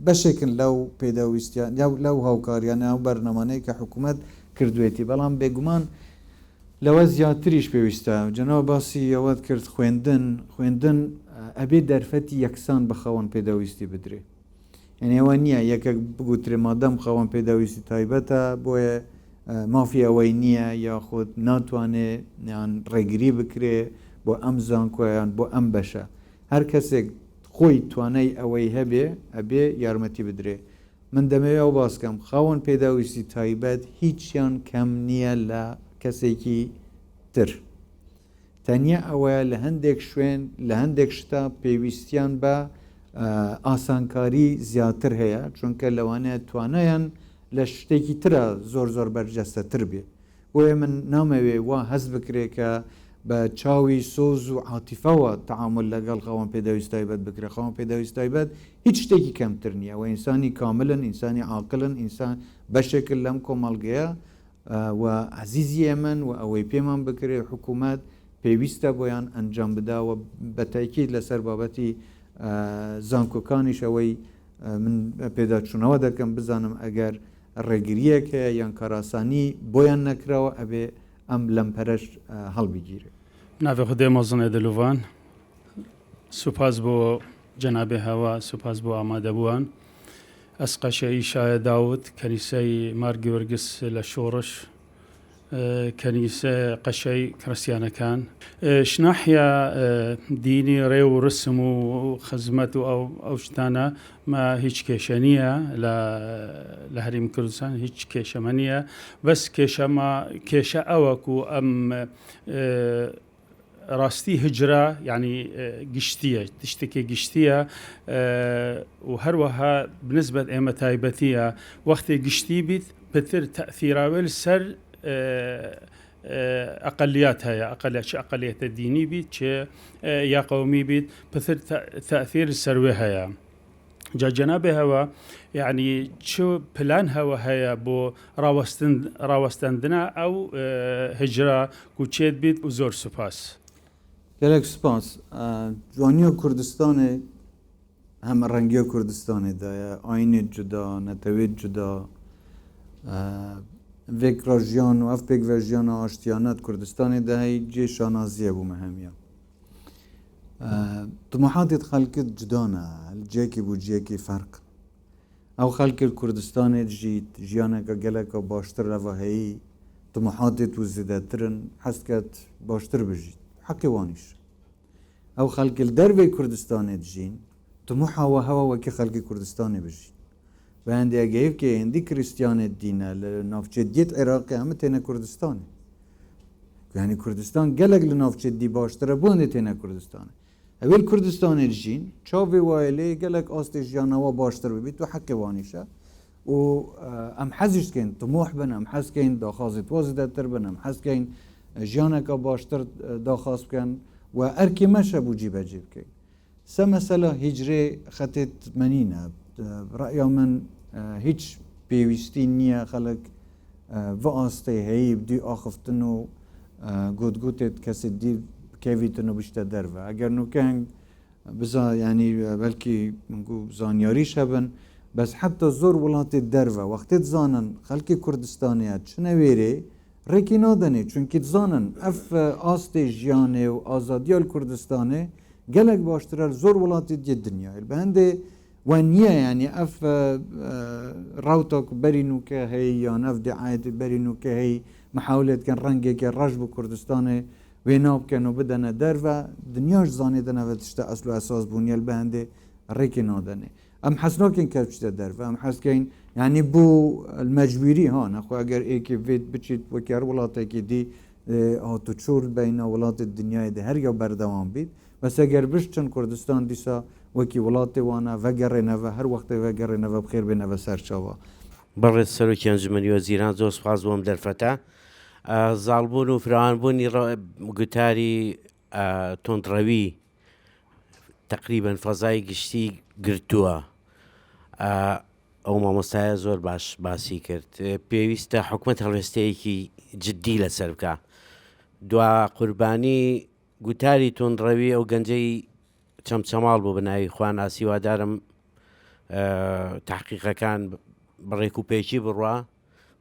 بەشێکن لەو پێداویستیان لەو هاوکاریانە ئەو بەرنامانەی کە حکوومەت کردوێتی بەڵام بێگومان لەوە زیاتریش پێویستە جەناب باسی ئەوەت کرد خوێندن خوێندن ئەبێ دەرفەتی یەکسان بە خاوەن پێداویستی بدرێ یعنی ئەوە نییە یەکێک بگوترێ مادەم خاوەن پێداویستی تایبەتە بۆیە مافی ئەوەی نییە یاخود ناتوانێ یان ڕێگری بکرێ بۆ ئەم زانکۆیان بۆ ئەم بەشە هەر کەسێک خۆی توانای ئەوەی هەبێ ئەبێ یارمەتی بدرێ من دەمەوێ ئەو باس کەم خاوەن پێداویستی تایبەت هیچیان کەم نییە لە کەسێکی تر تەنیا ئەوەیە لە هەندێک شوێن لە هەندێک شتا پێویستیان بە ئاسانکاری زیاتر هەیە چونکە لەوانەیە توانایان لە شتێکی ترە زۆر زۆر بەرجەستەتر بێ بۆیە من نامەوێ وا هەست بکرێ کە بە چاوی سۆز و عاتیفەوە تەعامول لەگەڵ خاوەن پێداویست تایبەت بکرێ، خاوەن پێداویست تایبەت هیچ شتێکی کەمتر نییە و ئینسانی کاملن، ئینسانی عاقلن، ئینسان بەشێکن لەم کۆمەڵگەیە و عەزیزی ئێمەن و ئەوەی پێمان بکرێ حکوومەت پێویستە بۆیان ئەنجام بدا و بە تەئکید لەسەر بابەتی زانکۆکانیش ئەوەی من پێداچوونەوە دەکەم بزانم ئەگەر ڕێگرییەک هەیە یان کارئاسانی بۆیان نەکراوە ئەبێ ئەم لەمپەرەش هەڵبگیرێ. ناڤێ خودێ مەزنێ دلوڤان سوپاس بۆ جەنابێ هەوا سوپاس بۆ ئامادەبووان ئەس قەشەی شایە داود کەنیسەی مار گیۆرگس لە شۆڕش کەنیسە قەشەی کڕستیانەکان شناحیە دینی ڕێ و ڕسم و خزمەت و ئەو شتانە ما هیچ کێشە نییە لە هەریم کوردستان هیچ کێشەمە نییە بەس کێشەمە کێشە ئەوەکو ئەم ڕاستی هجرە یانی گشتیە تشتێکی گشتیە و هەروەها بنسبەت ئێمە تایبەتیە وەختی گشتی بیت پتر تەئثیراوێل سەر ئەقلیات هەیە ئەقلیات چ ئەقلیەتە دینی بیت چ یا قەومی بیت پتر تەئثیر سەروێ هەیە. جا جەنابێ هەوە یعنی چ پلان هەوە هەیە بۆ ڕاوەستن ڕاوەستاندنا ئەو هجرا کوچێت بیت و زۆر سوپاس. گەلەک سوپاس. جوانیە کوردستانێ هەمە ڕەنگیە کوردستانێ دایە ئاینێت جودا نەتەوێت جودا ڤێکرا ژیان و ئەف پێکڤە ژیانە ئاشتیانەت کوردستانێ دە هەی جێ شانازیە بوو مە هەمیە. طموحاتت خەلکت جودانە جێکی بوو جێکی فەرق ئەو خەلکل کوردستانێت ژیت ژیانەکە گەلەکە باشتر لەڤە هەیی طموحاتت و زیدەترن حەزکەت باشتر بژیت حەقی وانیش ئەو خەلکل دەرڤەی کوردستانێت ژین طموحا وە هەوە وەکی خەلکی کوردستانێ بژین بە هەندێ گەیڤکێ هێندی کریستیانێت دینە لە ناوچێت دیت عێراقی هەمە تێنە کوردستانێ یعنی کوردستان گەلک لە ناوچێت دی باشترە بۆ هەندێ تێنە کوردستانێ ئەوێل کوردستانێ ژین چاوێ وایە لێ گەلک ئاستێ ژیانەوە باشتر ببیت و حەقی وانیشە و ئەم حەزیش دکەین طموح بن ئەم حەزکەین داخوازی تۆ زیدەتر بن ئەم حەزکەین ژیانەکە باشتر داخواز بکەن و ئەرکی مەشە بوو جیبەجێ بکەین سە مەسەلە هیجرێ خەتێت مەنینە ڕەئیا من هیچ پێویستی نییە خەلک ڤ ئاستێ هەیی بدوی ئاخفتن و گوت گوتێت کەسێ دی بکەویتن و بچتە دەرڤە ئەگەر نوکەنگ بزا یانی بەلکی من گو زانیاریش هەبن. بەس حەتا زۆر وڵاتی دەرڤە وەختێ دزانن خەلکی کوردستانێ چنە وێرێ ڕێکی نادەنێ چونکی دزانن ئەف ئاستێ ژیانێ و ئازادیا ل کوردستانێ گەلەک باشترە ل زۆر وڵاتی دیێ دنیاێ بە هەندێ وە نییە یانی ئەف ڕەوتا کو بەری نوکە هەی یان ئەف دیعایەتی بەری نوکە هەی محاولێ دکەن ڕەنگێکێ ڕەش بو کوردستانێ وێنا بکەن و بدەنە دەرڤە دنیاش زانێتن ئەڤە تشتە ئەسل و ئەساس بوو نییە ل بە هەندێ ڕێکی نادەنێ. ئەم حەز ناکەین کەس بچیتە دەرڤە ئەم حەز کەین یانی بۆ مەجبوری ها نەخۆ ئەگەر ئێکی بێت بچیت وەکی هەر وڵاتێکی دی هاتوچۆ بینە وڵاتی دنیای دە هەرگە بەردەوام بیت بەس ئەگەر بشچن کوردستان دیسا وەکی وڵاتی وانە ڤەگەڕێنەڤە هەر وەختێ ڤەگەڕێنەڤە بخێر بێنەڤە سەرچاوە. بەڕێز سەرۆکی ئەنجومەنی وەزیران زۆر سوپاس بۆ ئەم دەرفەتە. زاڵبوون و فراوانبوونی گوتاری توندڕەوی تەقریبەن فەزای گشتی گرتووە. ئەو مامۆستایە زۆر باش باسی کرد پێویستە حکومت هەڵوێستەیەکی جددی لەسەر بکە دوا قوربانی گوتاری توندڕەوی ئەو گەنجەی چەمچەماڵ بوو بە ناوی خواناسی هیوادارم تحقیقەکان بەڕێک و پێکی بڕوا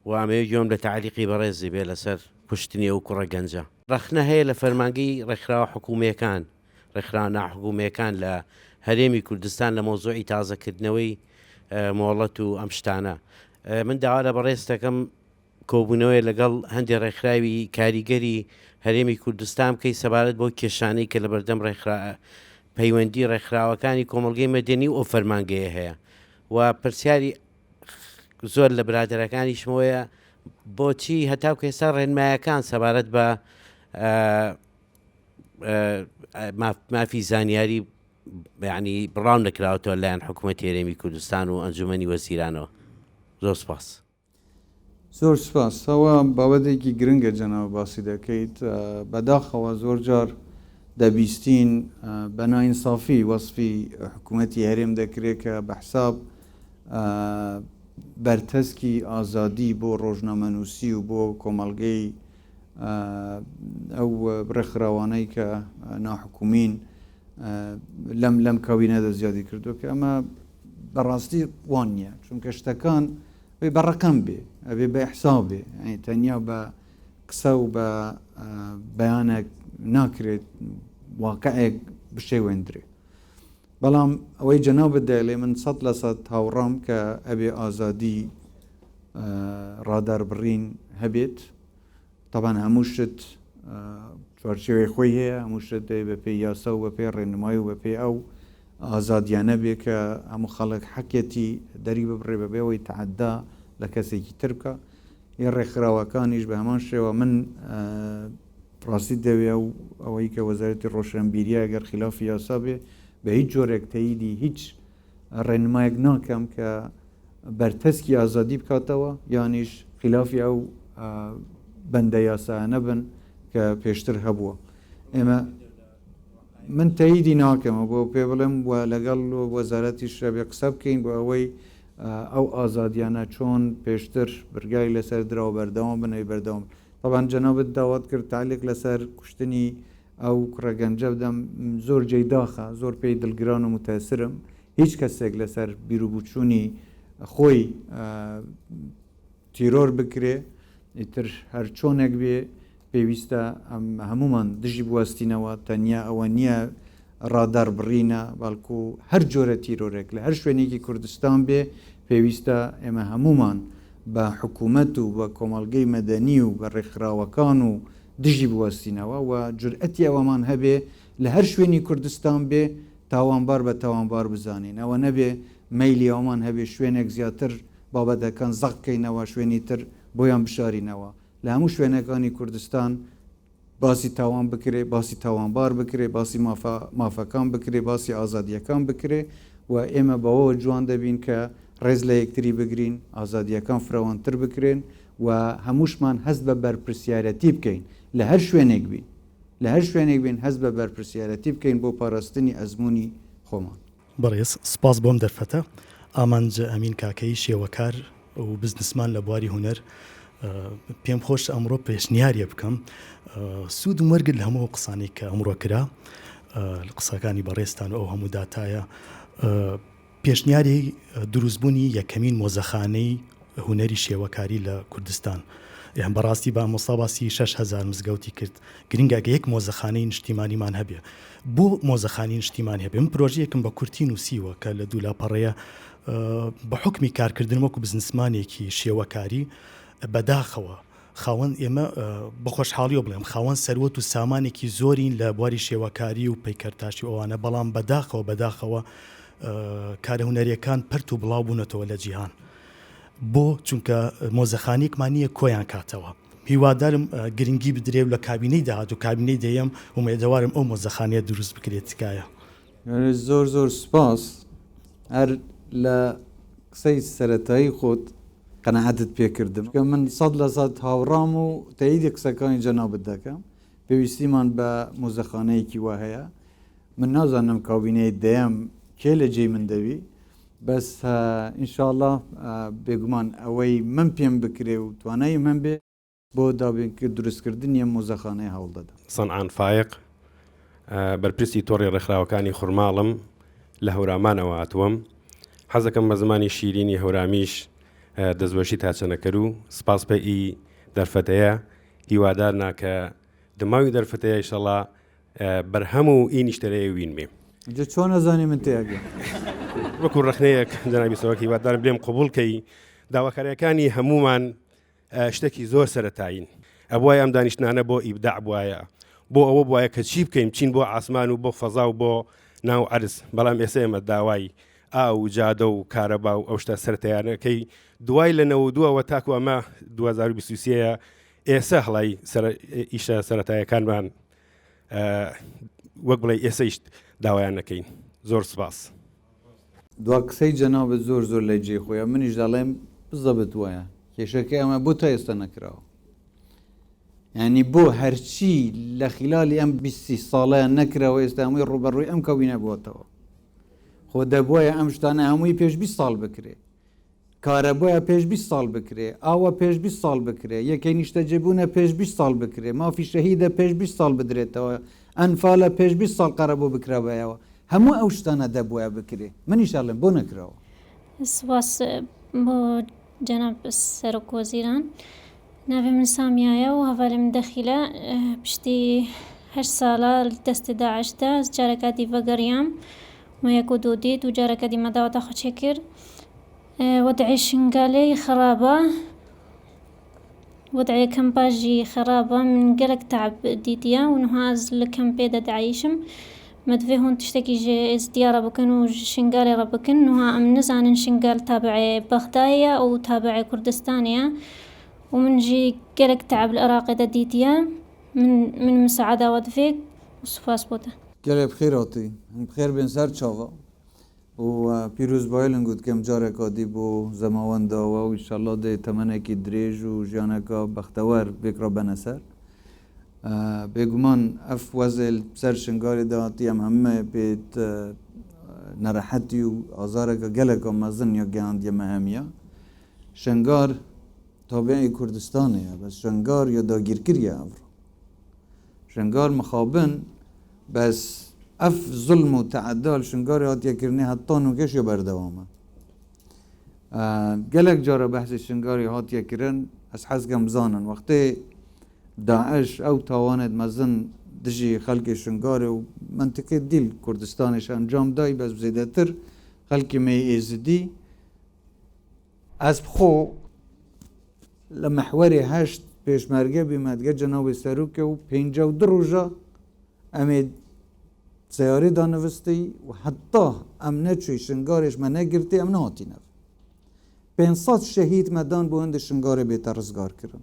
و ئەمەوێ گوێم لە تەعلیقی بەڕێزی بێ لەسەر کوشتنی ئەو کوڕە گەنجە. ڕەخنە هەیە لە فەرمانگەی ڕێکخراوە حکوومییەکان، ڕێکخراوە ناحکوومییەکان لە هەرێمی کوردستان لە مەوزوعی تازەکردنەوەی مۆڵەت و ئەم شتانە. من داوا لە بەڕێزت دەکەم کۆبوونەوەیە لەگەڵ هەندێ ڕێکخراوی کاریگەری هەرێمی کوردستان بکەی سەبارەت بەو کێشانەی کە لەبەردەم ڕێکخرا پەیوەندی ڕێکخراوەکانی کۆمەڵگەی مەدەنی و ئەو فەرمانگەیە هەیە و پرسیاری زۆر لە برادەرەکانیشمەوەیە بۆچی هەتاکو ئێستا ڕێنمایەکان سەبارەت بە مافی زانیاری یعنی بڵاو نەکراوەتەوە لایەن حکوومەت هەرێمی کوردستان و ئەنجومەنی وەزیرانەوە زۆر سپاس. زۆر سپاس. ئەوە بابەتێکی گرنگە جەناب باسی دەکەیت. بەداخەوە زۆر جار دەبیستین بە نائینسافی وەسفی حکوومەتی هەرێم دەکرێت کە بە حساب بەرتەسکی ئازادی بۆ ڕۆژنامەنووسی و بۆ کۆمەڵگەی ئەو ڕێکخراوانەی کە ناحکومین لەم لەم کابینەدا زیادی کردو کە ئەمە بەڕاستی وان نییە چونکە شتەکان بێ بە ڕقم بێ ئەبێ بە حساب بێ تەنیا بە قسە و بە بەیانێک ناکرێت واقعێک بشێوێندرێ بەڵام ئەوەی جەنابت دەیڵێ من سەد لە سەد هاوڕام کە ئەبێ ئازادی ڕادەربڕین هەبێت تەبان هەموو شت چوارچێوەی خۆی هەیە هەموو شت دەبێ بەپێی یاسا و بەپێی ڕێنمایی و بەپێی ئەو ئازادیانە بێ کە هەموو خەڵک حەقیەتی دەری ببڕێ بەبێ ئەوەی تەعەدا لە کەسێکی تر بکا ی ڕێکخراوەکانیش بە هەمان شێوە من ڕاستیت دەوێ ئەو ئەوەی کە وەزارەتی ڕۆشنبیریە گەر خیلافی یاسا بێ بە هیچ جۆرێک تەییدی هیچ ڕێنمایەک ناکەم کە بەرتەسکی ئازادی بکاتەوە یانیش خیلافی ئەو بەندە یاسایانە بن کە پێشتر هەبووە ئێمە من تەییدی ناکەمە بۆ پێ بڵێم و لەگەڵ وەزارەتیش بێ قسە بکەین بۆ ئەوەی ئەو ئازادیانە چۆن پێشتر برگای لەسەر دراوە بەردەوام بن ئەی بەردەوام تەبعەن جەنابت داوات کرد تەعلیق لەسەر کوشتنی ئەو کوڕە گەنجە بدەم زۆر جێی داخە زۆر پێی دڵگران و متەسرم هیچ کەسێک لەسەر بیروبوچوونی خۆی تیرۆر بکرێ ئیتر هەر چۆنێک بێ پێویستە ئەم هەموومان دژی بوەستینەوە تەنیا ئەوە نییە ڕادەربڕینە بەڵکو هەر جۆرە تیرۆرێک لە هەر شوێنێکی کوردستان بێ پێویستە ئێمە هەموومان بە حکوومەت و بە کۆمەڵگەی مەدەنی و بە ڕێکخراوەکان و دژی بوەستینەوە و جورئەتی ئەوەمان هەبێ لە هەر شوێنی کوردستان بێ تاوانبار بە تاوانبار بزانین ئەوە نەبێ مەیلی ئەوەمان هەبێ شوێنێک زیاتر بابەتەکان زەق بکەینەوە شوێنی تر بۆیان بشارینەوە لە هەموو شوێنەکانی کوردستان باسی تاوان بکرێ، باسی تاوانبار بکرێ، باسی مافە مافەکان بکرێ، باسی ئازادییەکان بکرێ و ئێمە بەوەوە جوان دەبین کە ڕێز لە یەکتری بگرین، ئازادییەکان فرەوانتر بکرێن و هەمووشمان هەست بە بەرپرسیارەتی بکەین لە هەر شوێنێک بین، لە هەر شوێنێک بین هەست بە بەرپرسیارەتی بکەین بۆ پاراستنی ئەزموونی خۆمان. بەڕێز سوپاس بۆم دەرفەتە. ئامانج ئەمین کاکەیی شێوەکار و بزنسمان لە بواری هونەر پێم خۆشە ئەمڕۆ پێشنیاریە بکەم سوودم وەرگرت لە هەموو ئەو قسانەی کە ئەمڕۆ کرا لە قسەکانی بەڕێزتان و ئەو هەموو داتایە. پێشنیاری دروستبوونی یەکەمین مۆزەخانەی هونەری شێوەکاری لە کوردستان. یان بەڕاستی با مۆستا باسی 6000 مزگەوتی کرد گرنگە گە یەک مۆزەخانەی نیشتیمانیمان هەبێ بۆ مۆزەخانی نیشتیمانی هەبێ من پرۆژەیەکم بە کورتی نووسیوە کە لە دوو لاپەڕەیە بە حوکمی کارکردن وەکو بزنسمانێکی شێوەکاری بەداخەوە خاوەن ئێمە بە خۆشحاڵیەوە بڵێم خاوەن سەروەت و سامانێکی زۆرین لە بواری شێوەکاری و پەیکەرتاشی و ئەوانە بەڵام بەداخەوە بەداخەوە کارە هونەریەکان پەرت و بڵاو بوونەتەوە لە جیهان بۆ چونکە مۆزەخانێکمان نییە کۆیان کاتەوە هیوادارم گرنگی بدرێ و لە کابینەی داهاتوو کابینەی دەیەم ئومێدەوارم ئەو مۆزەخانەیە دروست بکرێت تکایە. زۆر زۆر سوپاس هەر لە قسەی سەرەتایی خۆت قەناعەتت پێ کردم کە من سەد لە سەد هاوڕام و تەئیدی قسەکانی جەنابت دەکەم پێویستیمان بە مۆزەخانەیەکی وا هەیە من نازانم کابینەی دەیەم کێ لە جێی من دەبی بەس ئینشاءاللە بێگومان ئەوەی من پێم بکرێ و توانایی من بێ بۆ دروستکردنی ئەم مۆزەخانەیە هەوڵ دەدەم. سەنعان فایەق، بەرپرسی تۆڕی ڕێکخراوەکانی خورماڵم، لە هەورامانەوە هاتووەم. حەزەکەم بە زمانی شیرینی هەورامیش دەستوەشی تاچەنەکەر و سپاس پێ ئی دەرفەتەیە. هیوادارنا کە دماوی دەرفەتەیە ئیشەڵا بەرهەم و ئی نیشتەرەیە وینمێ. جا چۆن ئەزانی من تێئەگەم؟ وەکو ڕەخنەیەک جەنابی سەرۆک هیوادارم لێم قبوڵ کەی. داواکارییەکانی هەموومان شتەکی زۆر سەرەتایین ئەبوایە ئەم دانیشتنانە بۆ ئیبداع بوایە بۆ ئەوە بوایە کە چی بکەین چین بۆ ئاسمان و بۆ فەزا و بۆ ناو عەرز بەڵام ئێستا ئێمە داوای ئاو و جادە و کارەبا و ئەو شتە سەرەتایانەکەی دوای لە 92ەوە تاکو ئەمە 2023 ئێستا هەڵای ئیشە سەرەتایەکانمان وەک بڵێ ئێسەیش داوایان نەکەین زۆر سپاس. دوا قسەی جەنابت زۆر زۆر لە جێی خۆیە منیش دەڵێم بزەبت وایە کێشەکەی ئەمە بۆ تا ئێستا نەکراوە یعنی بۆ هەرچی لە خلالی ئەم بیستی ساڵەیان نەکراوە ئێستا هەمووی ڕوبەڕووی ئەم کەوینە بووەتەوە خۆ دەبواە ئەم شتانە هەمووی پێش 20 ساڵ بکرێ کارەبایە پێش 20 ساڵ بکرێ، ئاوە پێش 20 ساڵ بکرێ، یەکەی نیشتەجێبوونە پێش 20 ساڵ بکرێ، مافی شەهیدە پێش 20 ساڵ بدرێتەوە، ئەنفالە پێش 20 ساڵ قەرەبوو بکرابایەوە، هەموو ئەو شتانە دەبوایە بکرێ، منیش ئەڵێم بۆ نەکراوە؟ سوپاس بۆ جەناب سەرۆک وەزیران. ناوی من سامیایە و هەڤالێ من دەخیلە. پشتی هەشت ساڵە لە دەستێ داعش دا جارەکە دی ڤەگەریام. مە یەک و دوو دیت و جارەکە دی مە داوەتە خو چێ کرد. وەدعێ شنگالێ خەرابە. وەدعێ کەمپا ژی خەرابە. من گەلەک تەعب دیتیە و نها ئەز لە کەمپێ دە دعیشم. مە دڤێ هون تشتەکی ژ ئێزدیا ڕە بکەن و ژ شنگالێ ڕە بکەن. نها ئەم نزانن شنگال تابعێ بەغدایە و تابعێ کوردستانێە و من ژی گەلەک تەعب لە ئەراقێ دە دیتیە. من من مساعدە وە دڤێ و سوپاس بۆ تە. گەلێ بخێر هاتی. هون بخێر بێن سەر چاڤا و پیرۆزبایی لنگو دکەم جارەکا دی بۆ زەماوەندا وە و ئیشەڵا دێ تەمەنەکی درێژ و ژیانەکا بەختەوەر بێکرا بەنە سەر. بێگومان ئەف وەزێ سەر شنگارێ دا هاتی ئەم هەمە پێت نەرەحەتی و ئازارەکا گەلەکا مەزن یا گەیاندیە مە هەمیە. شنگار تابعی کوردستانەیە بەس شنگار یا داگیرکریە ئەڤڕۆ. شنگار مخابن بەس ئەف زوڵم و تەعەدا ل شنگارێ هاتیە کرنێ هەتا نوکەش یا بەردەوامە. گەلەک جارە بەحسی شنگاری هاتیە کرن ئەز حەز کەم بزانن وەختێ داعش ئەو تاوانێت مەزن دژی خەلکێ شنگارێ و مەنتیقێ دیل کوردستانێش ئەنجام دای بەس زێدەتر خەلکی مێ ئێزدی ئەز بخۆ لە محوەرێ هەشت پێشمەرگە بیمە دگە جەنابێ سەروکێ و 52 ڕوژە ئەمێ سەیارێ دانڤستی و هەتا ئەم نەچوی شنگارێش مە نەگرتی ئەم نەهاتینەڤ. 500 شەهید مە دان بۆ هەندێ شنگارێ بێتە ڕزگار کرن.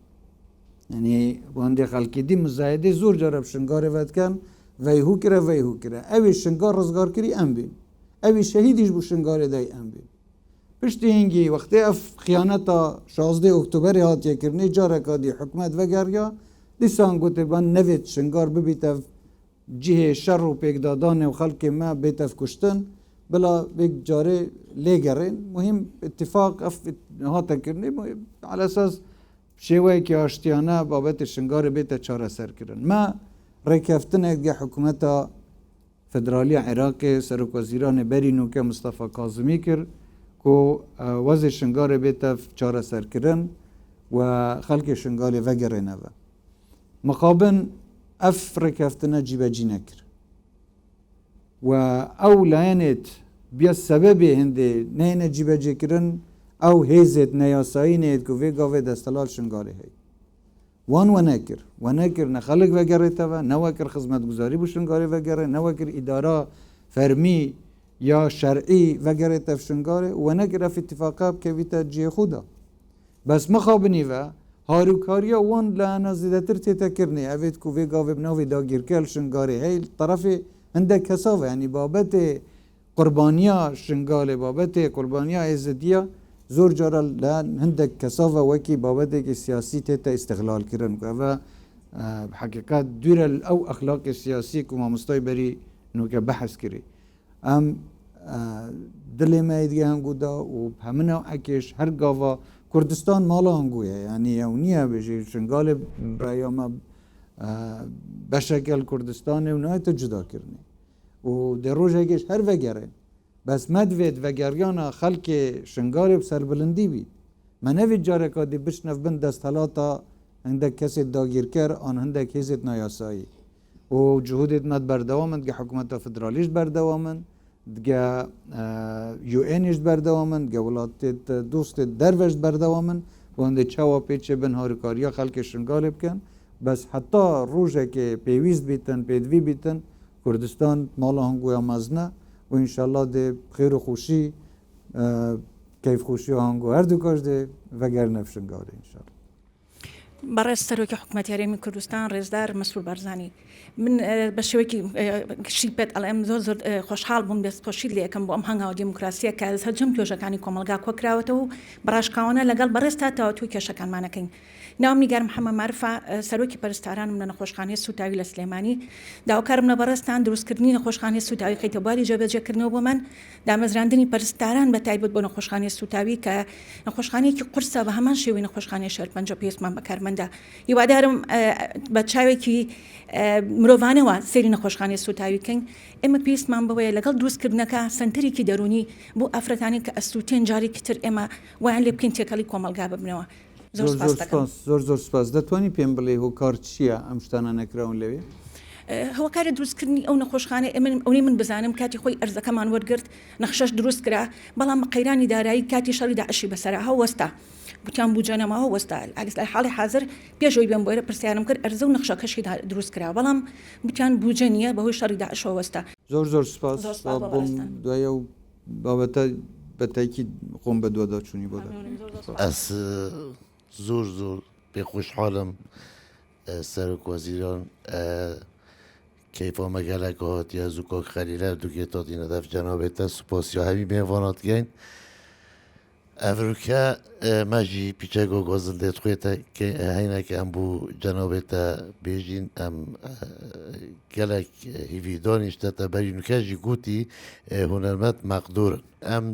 یعنی بۆ هەندێ خەڵکی دی مزایدەی زۆر جارە شنگارێ ڤەدکەن ڤەیهو کرە ڤەیهو کرە ئەوی شنگار ڕزگار کری ئەم بین ئەوی شەهیدیش بوو شنگارێ دای ئەم بین پشتی هینگی وەختێ ئەف خیانەتا شازدەی ئۆکتۆبەرێ هاتیە کرنێ جارەکا دی حکومەت ڤەگەریا دیسان گوتێ بان نەڤێت شنگار ببیتە جیهێ شەڕ و پێکدادانێ و خەڵکێ مە بێتە کوشتن بلا وێک جارێ لێ گەڕێن مهم اتفاق ئەف هاتە کرنێ على اساس شێوەیەکی ئاشتیانە بابەتی شنگارێ بێتە چارەسەر کرن مە ڕێکەفتنێک گە حکومەتا. فدرالیە عێراقێ سەرۆکوەزیرانێ بەری نوکە مستەفا کازمی کرد کو وەزێ شنگارێ بێتە چارەسەرکردن و خەڵکێ شنگالێ ڤەگەرێنەڤە. مخابن ئەف ڕێکەفتنە جیبەجی نەکرد و ئەو لایەنێت بیە سەبەبێ هندێ نەێنە جیبەجێکردن ئەو هێزێت نەیاسایی نێت کو ڤێ گاڤێ دەستەلات شنگالێ هەی. وان وەنەکرد وەنەکرد نە خەڵک ڤەگەڕێتەڤە نە وەکر خزمەتگوزاری بو شنگارێ ڤەگەڕێ نە وەکر ئیدارا فەرمی یا شەرعی ڤەگەڕێتەڤ شنگارێ وەنەکرد ئەف ئیتفاقە بکەڤیتە جێ خودا بەس مخابنی ڤە هاروکاریا وان لایەنە زێدەتر تێتە کرنێ ئەڤێت کو ڤێ گاڤێ بناوێ داگیرکەل شنگارێ هەی تەڕەفێ هندەک کەساڤە یانی بابەتێ قوربانیا شنگالێ بابەتێ قوربانیا ئێزدیە زۆر جارە لە هندێک کەساڤە وەکی بابەتێکی سیاسی تێتە ئیستغلال کردن کو ئەڤە حەقیقەت دوورە ئەو ئەخلاقی سیاسی کو مامۆستای بەری نوکە بەحس کری ئەم دلێ مە دیگە هەنگودا و هەمنە ئەکێش هەر گاوا کوردستان ماڵە هەنگویە یعنی ئەو نییە بێژێ شنگالێ برایامە بەشەکەل کوردستانێ و نایەتە جوداکردنێ و دێ ڕۆژێکیش هەر ڤەگەرێن. بەس مەدڤێت ڤەگەڕیانا خەڵکێ شنگالێ ب سەربڵندی بیت. مە نەڤێت جارێکا دێ بچنەڤ بن دەستهەڵاتا هندەک کەسێت داگیرکەر ئان هندەک هێزێت نایاسایی. و جهودێت مە بەردەوامن دگە حکومەتا فدرالیش بەردەوامن، دگە یو ئێنیش بەردەوامن، دگە وڵاتێت دۆستێت دەرڤەش بەردەوامن و هەندێ چاوا پێچێ بن هاروکاریا خەڵکێ شنگالێ بکەن. بەس حەتا ڕۆژێکێ پێویست بیتن، پێدڤی بیتن کوردستان ماڵا هەنگویا مەزنە و ئینشەڵا دێ بخێر و خۆشی کەیف خۆشی هەنگۆ هەردووکاش دێ ڤەگەرنە شنگالێ ئینشەڵا. بەڕێز سەرۆکی حکومەتی هەرێمی کوردستان ڕێزدار مەسرور بارزانی من بە شێوەیەکی گشتی پێت ئەڵێم زۆر زۆر خۆشحاڵ بووم دەستخۆشیت لێ ئەکەم بۆ ئەم هەنگاوە دیموکراسیە کە سەرجەم توێژەکانی کۆمەڵگا کۆکراوەتەوە و بەڕاشکاوانە لەگەڵ بەڕێزتا تاوتوێی کێشەکانمان ئەکەین ناوم نیگار محەمە مارفە، سەرۆکی پەرستارانم لە نەخۆشخانەی سوتاوی لە سلێمانی. داواکارم لە بەڕێزتان دروستکردنی نەخۆشخانەی سوتاوی بخەیتە بواری جێبەجێکردنەوە بۆمان، دامەزراندنی پەرستاران بە تایبەت بۆ نەخۆشخانەی سوتاوی کە نەخۆشخانەیەکی قورسە بە هەمان شێوەی نەخۆشخانەی شێرپەنجە پێویستمان بە کارمەندە. هیوادارم بە چاوێکی مرۆڤانەوە سەیری نەخۆشخانەی سوتاوی بکەین. ئێمە پێویستمان بەوەیە لەگەڵ دروستکردنەکە سەنتەرێکی دەروونی بۆ ئافرەتانی کە ئەسوتێن جارێکی تر ئێمە وایان لێ بکەین تێکەڵی کۆمەڵگا ببنەوە. زۆر زۆر سپاس زۆر زۆر سپاس دەتوانی پێم بڵێ هۆکار چییە ئەم شتانە نەکراون لەوێ؟ هۆکاری دروستکردنی ئەو نەخۆشخانە ئێمە ئەوەی من بزانم کاتی خۆی ئەرزەکەمان وەرگرت نەخشەش دروست کرا بەڵام قەیرانی دارایی کاتی شەڕی داعشی بەسەرا هەوەستا گوتیان بودجە نەماوە وەستا لە حاڵی حاضر پێش ئەوەی بێم بۆیە پرسیارم کرد ئەرزە و نەخشەکەشی دروست کرا بەڵام گوتیان بودجە نییە بەهۆی شەڕی داعشەوە وەستا. زۆر زۆر سپاس بۆم دوای ئەو بابەتە بە تاکید خۆم بە دواداچوونی بۆ دەکەم. ئەز زۆر زۆر پێ خۆشحاڵم سەرۆک وەزیران کەیفا مە گەلەک هاتیە زوو کاک خەلیل هەردووکێ تاتینە دەف جەنابێ تە سوپاسیا هەمی مێڤانات کەین ئەڤروکە مەژی پیچەگۆ گۆزل دێت خوێتە هەینەکە ئەم بوو جەنابێ تە بێژین ئەم گەلەک هیڤیدانیش تەتە بەری نوکەژی گوتی هونەرمەند مەقدورن ئەم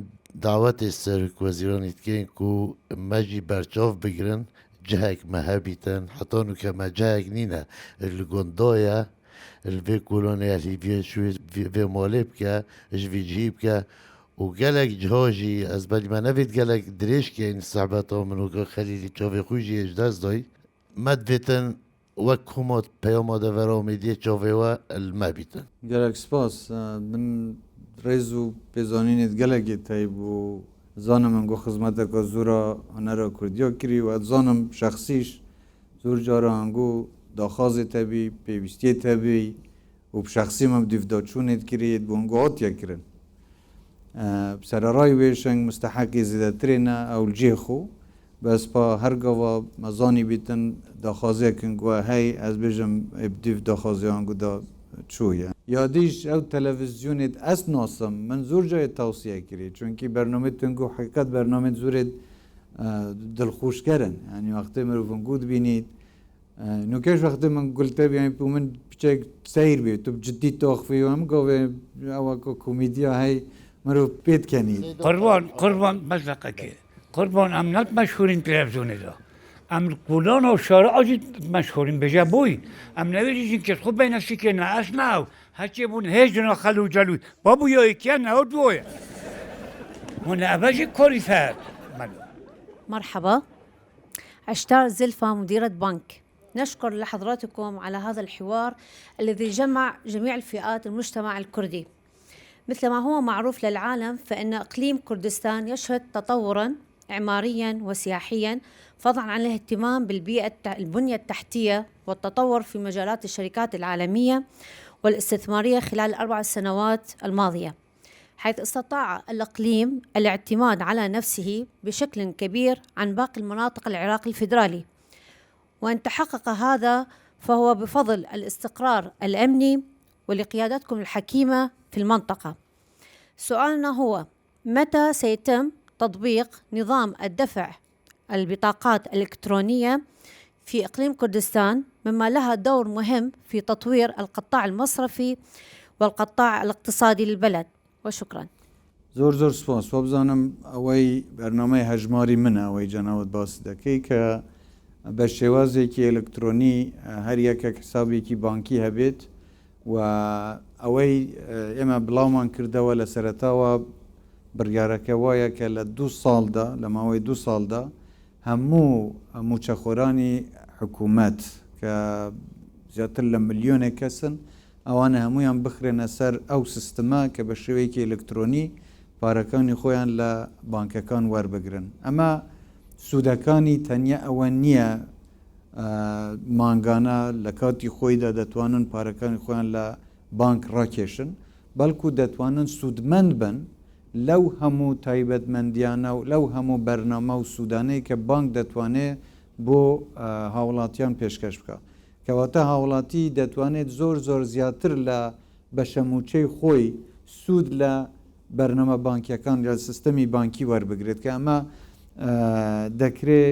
داوەتێ سەرک وەزیرانی دکەین کو مەژی بەرچاو بگرن جهک مە هەبیتن حتا نوکە مە جهک نینە لە گوندایە لەێ کۆلانەیە هیڤیە شوێ ڤێ مالێ بکە ژ ڤی جهی بکە و گەلەک جهاژی ئەز بەری مە نەڤێت گەلەک درێژ کەین سەحبەتا من و کاک خەلیلی چاڤێ خوی ژی ژ دەست دای مە دڤێتن وەک کۆما پەیاما دەڤەرا ئومێدیە چاڤێوە لمە بیتن. گەلەک سپاس. من ڕێز و پێزانینێت گەلەکێ تەیب و زانم ئەنگۆ خزمەتەکە زۆرا هونەرا کوردیا کری و ئەتزانم شەخسیش زۆر جارا ئەنگۆ داخازێ تەبی پێویستیێ تەبی و شەخسی مە بدیڤداچوونێت کریێت بۆ ئەنگۆ هاتیە کرن. سەرەڕای وێش ئەنگ مستەحەقی زێدەترێ نە ئەو جێ خۆ بەس پا هەر گاوا مە زانی بیتن داخوازیەکن گوە هەی ئەز بێژم ئێ بدیڤ داخوازیان گو دا چویە. یادیش ئەو تەلەڤزیونێت ئەس ناسم من زۆر جایێ تەوسیە کری چونکی بەرنامەێ تنگو حەقیقەت بەرنامەێت زورێت دڵخوشکەرن یانی وەختێ مرۆڤن گو دبینیت نوکەش وەختێ من گولتە بیان بو من پچێک سەیر بێ تو جدی تاخفی و هەم گاوێ ئەوە کە کۆمیدیا هەی مرۆڤ پێت کەنیت. قوربان قوربان بەس دەقەکێ قوربان ئەم نەت مەشهورین تلەفزیۆنێدا ئەم کۆلانە و شارە ئاجی مەشهورین بێژە بۆی ئەم نەوێژی ژین کێت خۆ بینە سیکێ نە ئەس ناو. هەرچێ بوون هێژنا خەل و جەلوی بابو یا یەکیان نەوە دوایە هون ئەڤەژی کۆری فەر مەلو. مرحبا عشتار زلفا مديرة بنك نشكر لحضراتكم على هذا الحوار الذي جمع جميع الفئات المجتمع الكردي مثل ما هو معروف للعالم فإن إقليم كردستان يشهد تطورا عماريا وسياحيا فضلا عن الاهتمام بالبيئة البنية التحتية والتطور في مجالات الشركات العالمية والاستثمارية خلال الأربع سنوات الماضية حيث استطاع الإقليم الاعتماد على نفسه بشكل كبير عن باقي المناطق العراق الفيدرالي وأن تحقق هذا فهو بفضل الاستقرار الأمني ولقيادتكم الحكيمة في المنطقة سؤالنا هو متى سيتم تطبيق نظام الدفع البطاقات الإلكترونية في إقليم كردستان مما لها دور مهم في تطوير القطاع المصرفي والقطاع الاقتصادي للبلد وشكرا. زۆر زۆر سپاس وابزانم ئەوەی بەرنامەی هەژماری منە ئەوەی جەناوت باسی دەکەی کە بە شێوازێکی ئەلکترۆنی هەر یەکێک حسابێکی بانکی هەبێت و ئەوەی ئێمە بڵاومان کردەوە لە سەرەتاوە بڕیارەکە وایە کە لە دوو ساڵدا لە ماوەی دوو ساڵدا هەموو مووچەخۆرانی حکوومەت کە زیاتر لە ملیۆنێک کەسن ئەوانە هەموویان بخرێنە سەر ئەو سیستمە کە بە شێوەیەکی ئەلکترۆنی پارەکانی خۆیان لە بانکەکان وەربگرن. ئەمە سوودەکانی تەنیا ئەوە نییە مانگانە لە کاتی خۆیدا دەتوانن پارەکانی خۆیان لە بانک ڕاکێشن، بەڵکو دەتوانن سوودمەند بن لەو هەموو تایبەتمەندیانە و لەو هەموو بەرنامە و سوودانەی کە بانک دەتوانێت بۆ هاوڵاتیان پێشکەش بکات. کەواتە هاوڵاتی دەتوانێت زۆر زۆر زیاتر لە بەشە مووچەی خۆی سوود لە بەرنامە بانکیەکان یا سیستەمی بانکی وەربگرێت کە ئەمە دەکرێ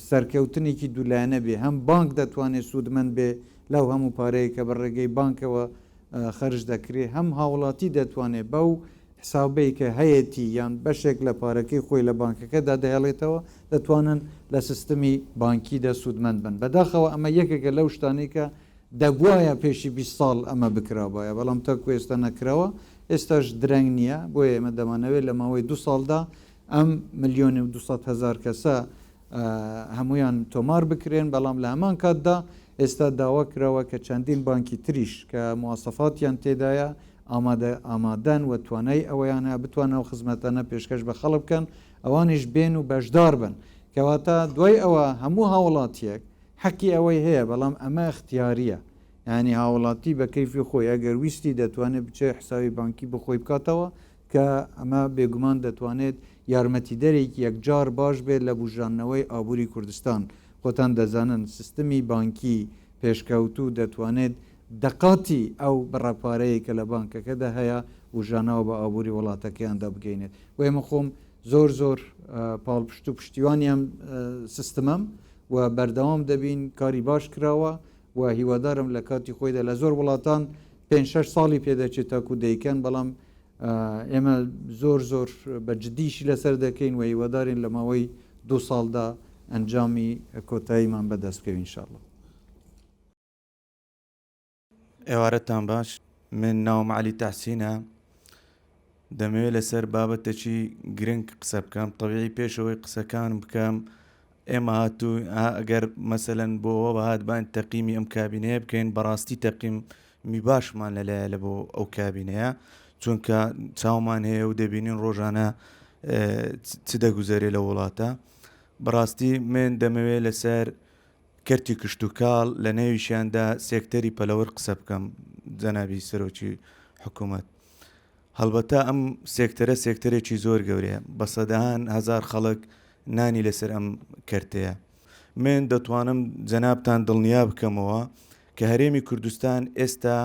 سەرکەوتنێکی دوولایەنە بێ هەم بانک دەتوانێت سوودمەند بێ لەو هەموو پارەیە کە بە ڕێگەی بانکەوە خەرج دەکرێ هەم هاوڵاتی دەتوانێت بەو حسابەی کە هەیەتی یان بەشێک لە پارەکەی خۆی لە بانکەکەدا دەهێڵێتەوە دەتوانن لە سیستمی بانکیدا سوودمەند بن. بەداخەوە ئەمە یەکێکە لەو شتانەی کە دەبوایە پێشی 20 ساڵ ئەمە بکرابایە بەڵام تاکو ئێستا نەکراوە، ئێستاش درەنگ نییە، بۆیە ئێمە دەمانەوێت لە ماوەی دوو ساڵدا ئەم ملیۆن و 200 هەزار کەسە هەموویان تۆمار بکرێن، بەڵام لە هەمان کاتدا ئێستا داوا کراوە کە چەندین بانکی تریش کە مواسەفاتیان تێدایە ئامادە ئامادەن و توانای ئەوەیان هەیە بتوانن ئەو خزمەتانە پێشکەش بە خەڵک بکەن، ئەوانیش بێن و بەشدار بن. کەواتە دوای ئەوە هەموو هاوڵاتییەک حەقی ئەوەی هەیە، بەڵام ئەمە ئیختیارییە، یانی هاوڵاتی بە کەیفی خۆی ئەگەر ویستی دەتوانێت بچێت حسابی بانکی بۆ خۆی بکاتەوە، کە ئەمە بێگومان دەتوانێت یارمەتیدەرێکی یەکجار باش بێت لە بوژاندنەوەی ئابووری کوردستان. خۆتان دەزانن سیستمی بانکی پێشکەوتوو دەتوانێت دەقاتی ئەو بڕە پارەیەی کە لە بانکەکەدا هەیە بوژانەوە بە ئابووری وڵاتەکەیاندا بگەینێت. بۆیە من خۆم زۆر زۆر پاڵپشت و پشتیوانی ئەم سیستمەم و بەردەوام دەبین، کاری باش کراوە و هیوادارم لە کاتی خۆیدا لە زۆر وڵاتان پێنج شەش ساڵی پێدەچێت تاکو دەیکەن، بەڵام ئێمە زۆر زۆر بە جدیشی لەسەر دەکەین و هیوادارین لە ماوەی دوو ساڵدا ئەنجامی کۆتاییمان بەدەست بکەوین ان شاء اللە. ئێوارەتان باش من ناوم عەلی تەحسینە دەمەوێت لەسەر بابەتێکی گرنگ قسە بکەم تەبیعی پێشەوەی قسەکانم بکەم ئێمە هاتوو ئەگەر مەسەلەن بۆ ئەوە بەهاتباین تەقیمی ئەم کابینەیە بکەین بەڕاستی تەقیمی باشمان لەلایە لە بۆ ئەو کابینەیە چونکە چاومان هەیە و دەبینین ڕۆژانە چ دەگوزەرێ لە وڵاتە بەڕاستی من دەمەوێت لەسەر کەرتی کشتوکاڵ لە نێویشیاندا سێکتەری پەلەوەر قسە بکەم جەنابی سەرۆکی حکوومەت هەڵبەتە ئەم سێکتەرە سێکتەرێکی زۆر گەورەیە، بە سەدان هەزار خەڵک نانی لەسەر ئەم کەرتەیە. من دەتوانم جەنابتان دڵنیا بکەمەوە کە هەرێمی کوردستان ئێستا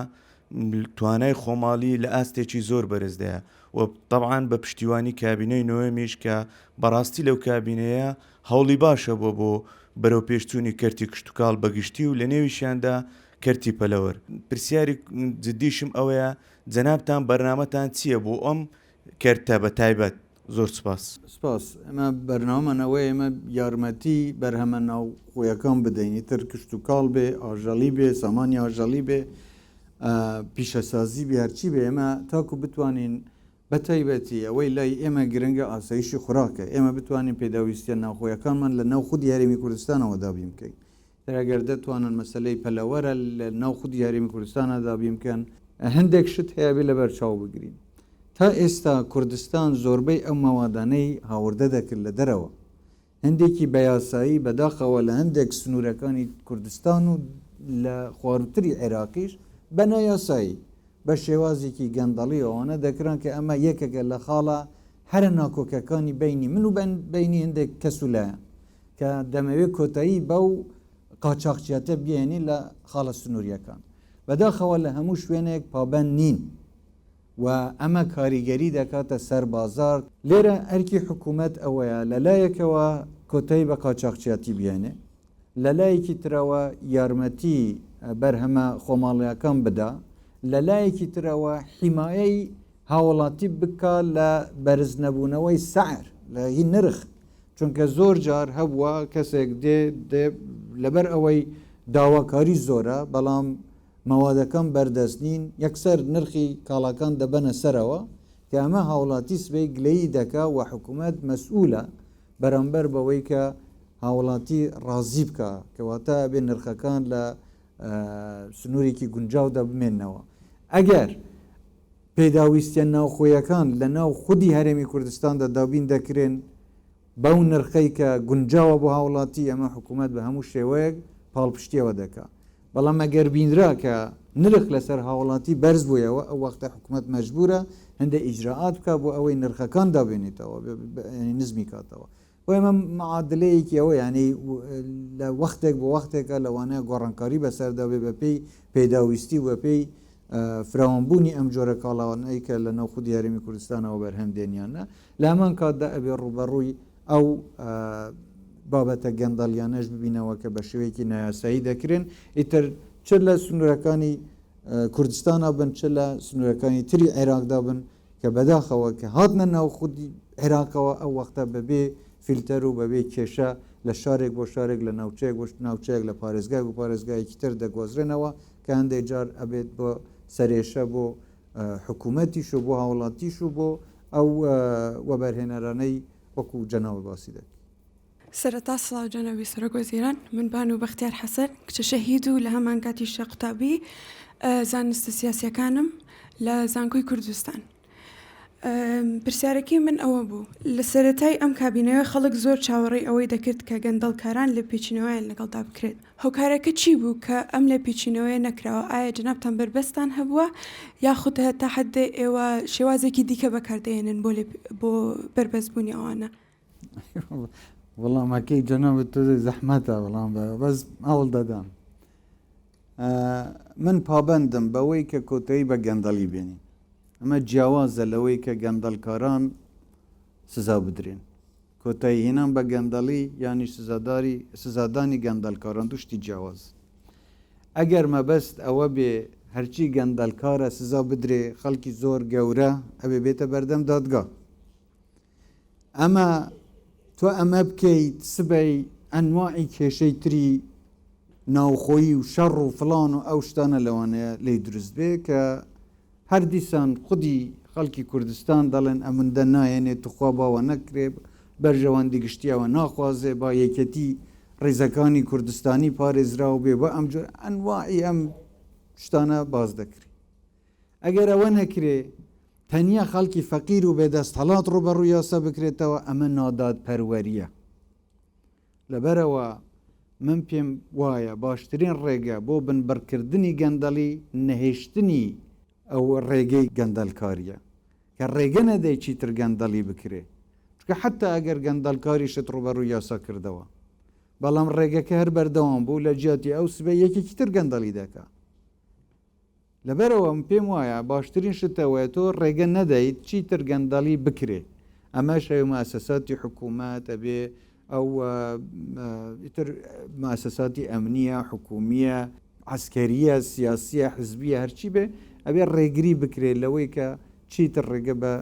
توانای خۆماڵی لە ئاستێکی زۆر بەرزدایە و تەبعەن بە پشتیوانی کابینەی نۆیەمیش کە بەڕاستی لەو کابینەیە هەوڵی باشە بووە بۆ بەرەوپێشچوونی کەرتی کشتوکاڵ بەگشتی و لەنێویشیاندا کەرتی پەلەوەر. پرسیاری جدیشم ئەوەیە جەنابتان بەرنامەتان چییە بۆ ئەم کەرتە بە تایبەت؟ زۆر سوپاس. سپاس. ئێمە بەرنامەمان ئەوەیە ئێمە یارمەتی بەرهەمە ناوخۆیەکان بدەین ئیتر کشتوکاڵ بێ، ئاژەڵی بێ، سامانی ئاژەڵی بێ. پیشەسازی بێ هەرچی بێ ئێمە تاکو بتوانین بە تایبەتی ئەوەی لای ئێمە گرنگە ئاسایشی خوراکە ئێمە بتوانین پێداویستیە ناوخۆیەکانمان لە ناو خودی هەرێمی کوردستانەوە دابین بکەین تر ئەگەر دەتوانن مەسەلەی پەلەوەرە لە ناو خودی هەرێمی کوردستانە دابین بکەن هەندێک شت هەیە بێ لەبەر چاو بگرین تا ئێستا کوردستان زۆربەی ئەو مەوادانەی هاوردە دەکرد لە دەرەوە هەندێکی بە یاسایی بەداخەوە لە هەندێک سنوورەکانی کوردستان و لە خواروتری عێراقیش بە نایاسایی بە شێوازێکی گەندەڵی ئەوانە دەکران کە ئەمە یەکێکە لە خاڵە هەرە ناکۆکەکانی بەینی من و بەینی هەندێک کەس و لایەن کە دەمەوێت کۆتایی بەو قاچاخچیەتە بێنین لە خاڵە سنووریەکان. بەداخەوە لە هەموو شوێنێک پابەند نین و ئەمە کاریگەری دەکاتە سەر بازاڕ. لێرە ئەرکی حکوومەت ئەوەیە لە لایەکەوە کۆتایی بە قاچاخچیاتی بهێنێ، لە لایەکی ترەوە یارمەتی بەرهەمە خۆماڵییەکان بدا، لە لایەکی ترەوە حیمایەی هاوڵاتی بکا لە بەرزنەبوونەوەی سعر، لە هی نرخ، چونکە زۆر جار هەبووە کەسێک دێ دێ لەبەر ئەوەی داواکاری زۆرە بەڵام مەوادەکان بەردەست نین یەکسەر نرخی کاڵاکان دەبەنە سەرەوە کە ئەمە هاوڵاتی سبەی گلەیی دەکا و حکوومەت مەسئولە بەرامبەر بەوەی کە هاوڵاتی ڕازی بکا کەواتە ئەبێ نرخەکان لە سنوورێکی گونجاودا بمێننەوە ئەگەر پێداویستیە ناوخۆیەکان لە ناو خودی هەرێمی کوردستاندا دابین دەکرێن بەو نرخەی کە گونجاوە بۆ هاوڵاتی، ئەمە حکومەت بە هەموو شێوەیەک پاڵپشتیەوە دەکا. بەڵام ئەگەر بینرا کە نرخ لەسەر هاوڵاتی بەرز بوویەوە ئەو وەختە حکومەت مەجبورە هەندێ ئیجرائات بکا بۆ ئەوەی نرخەکان دابێنێتەوە یانی نزمی کاتەوە. بۆ ئێمە معادلەیەکی ئەوە یانی لە وەختێک بۆ وەختێکە لەوانەیە گۆڕانکاری بەسەردا بێ بەپێی پێداویستی و بەپێی فراوانبوونی ئەم جۆرە کاڵاوانەی کە لە ناو خودی هەرێمی کوردستانەوە بەرهەم دێن یان نا، لە هەمان کاتدا ئەبێ ڕووبەڕووی ئەو بابەتە گەندەڵیانەش ببینەوە کە بە شێوەیەکی نایاسایی دەکرێن، ئیتر چ لە سنوورەکانی کوردستانا بن چ لە سنوورەکانی تری عێراقدا بن کە بەداخەوە کە هاتنە ناو خودی عێراقەوە ئەو وەختە بەبێ فیلتەر و بەبێ کێشە لە شارێک بۆ شارێک لە ناوچەیەک بۆ ناوچەیەک لە پارێزگایەک بۆ پارێزگایەکی تر دەگوازرێنەوە کە هەندێک جار ئەبێت بۆ سەرێشە بۆ حکوومەتیش و بۆ هاوڵاتیش و بۆ ئەو وەبەرهێنەرانەی وەکو جەنابت باسی دەکەی. سەرەتا سڵاو جەنابی سەرۆک وەزیران، من بانو بەختیار حەسەن، کچە شەهید و لە هەمانکاتیشدا قوتابی زانستە سیاسیەکانم لە زانکۆی کوردستان. پرسیارەکەی من ئەوە بوو، لە سەرەتای ئەم کابینەوە خەڵک زۆر چاوەڕێی ئەوەی دەکرد کە گەندەڵکاران لێپێچینەوەیان لەگەڵدا بکرێت، هۆکارەکە چی بوو کە ئەم لێپێچینەوەیە نەکراوە؟ ئایا جەنابتان بەربەستتان هەبووە یاخود تا حەدێ ئێوە شێوازێکی دیکە بەکاردەهێنن بۆ بۆ بەربەستبوونی ئەوانە؟ وەڵامەکەی جەنابت تۆزێ زەحمەتە وەڵام بە بەس هەوڵ دەدەم. من پابەندم بەوەی کە کۆتایی بە گەندەڵی بێنین. ئەمە جیاوازە لەوەی کە گەندەڵکاران سزا بدرێن. کۆتایی هێنان بە گەندەڵی یانی سزاداری سزادانی گەندەڵکاران دوو شتی جیاوازن. ئەگەر مەبەست ئەوە بێ هەرچی گەندەڵکارە سزا بدرێ خەڵکی زۆر گەورە ئەبێ بێتە بەردەم دادگا. ئەمە تۆ ئەمە بکەیت سبەی ئەنواعی کێشەی تری ناوخۆیی و شەڕ و فڵان و ئەو شتانە لەوانەیە لێی دروست بێ کە هەر دیسان خودی خەڵکی کوردستان دەڵێن ئەمندە نایەنێ توخوا باوە نەکرێ بەرژەوەندی گشتی ئەوە ناخوازێ با یەکێتی ڕیزەکانی کوردستانی پارێزراو بێ بە ئەم جۆر ئەنواعی ئەم شتانە باس دەکرێ ئەگەر ئەوە نەکرێ تەنیا خەڵکی فەقیر و بێدەستهەڵات ڕووبەڕووی یاسا بکرێتەوە ئەمە نادادپەروەرییە. لەبەرئەوە من پێم وایە باشترین ڕێگە بۆ بنبڕکردنی گەندەڵی نەهێشتنی ئەو ڕێگەی گەندەڵکارییە کە ڕێگە نەدەی چیتر گەندەڵی بکرێ چونکە حەتا ئەگەر گەندەڵکاریشت ڕووبەڕووی یاسا کردەوە بەڵام ڕێگەکە هەر بەردەوام بوو لە جیاتی ئەو سبەی یەکێکی تر گەندەڵی دەکا. لەبەرئەوە من پێم وایە باشترین شت ئەوەیە تۆ ڕێگە نەدەیت چیتر گەندەڵی بکرێ ئەمەش ئەوێ موئەسەساتی حکوومەت ئەبێ ئەو ئیتر موئەسەساتی ئەمنیە حکوومیە عەسکەریە سیاسیە حزبیە هەرچی بێ ئەبێ ڕێگری بکرێ لەوەی کە چیتر ڕێگە بە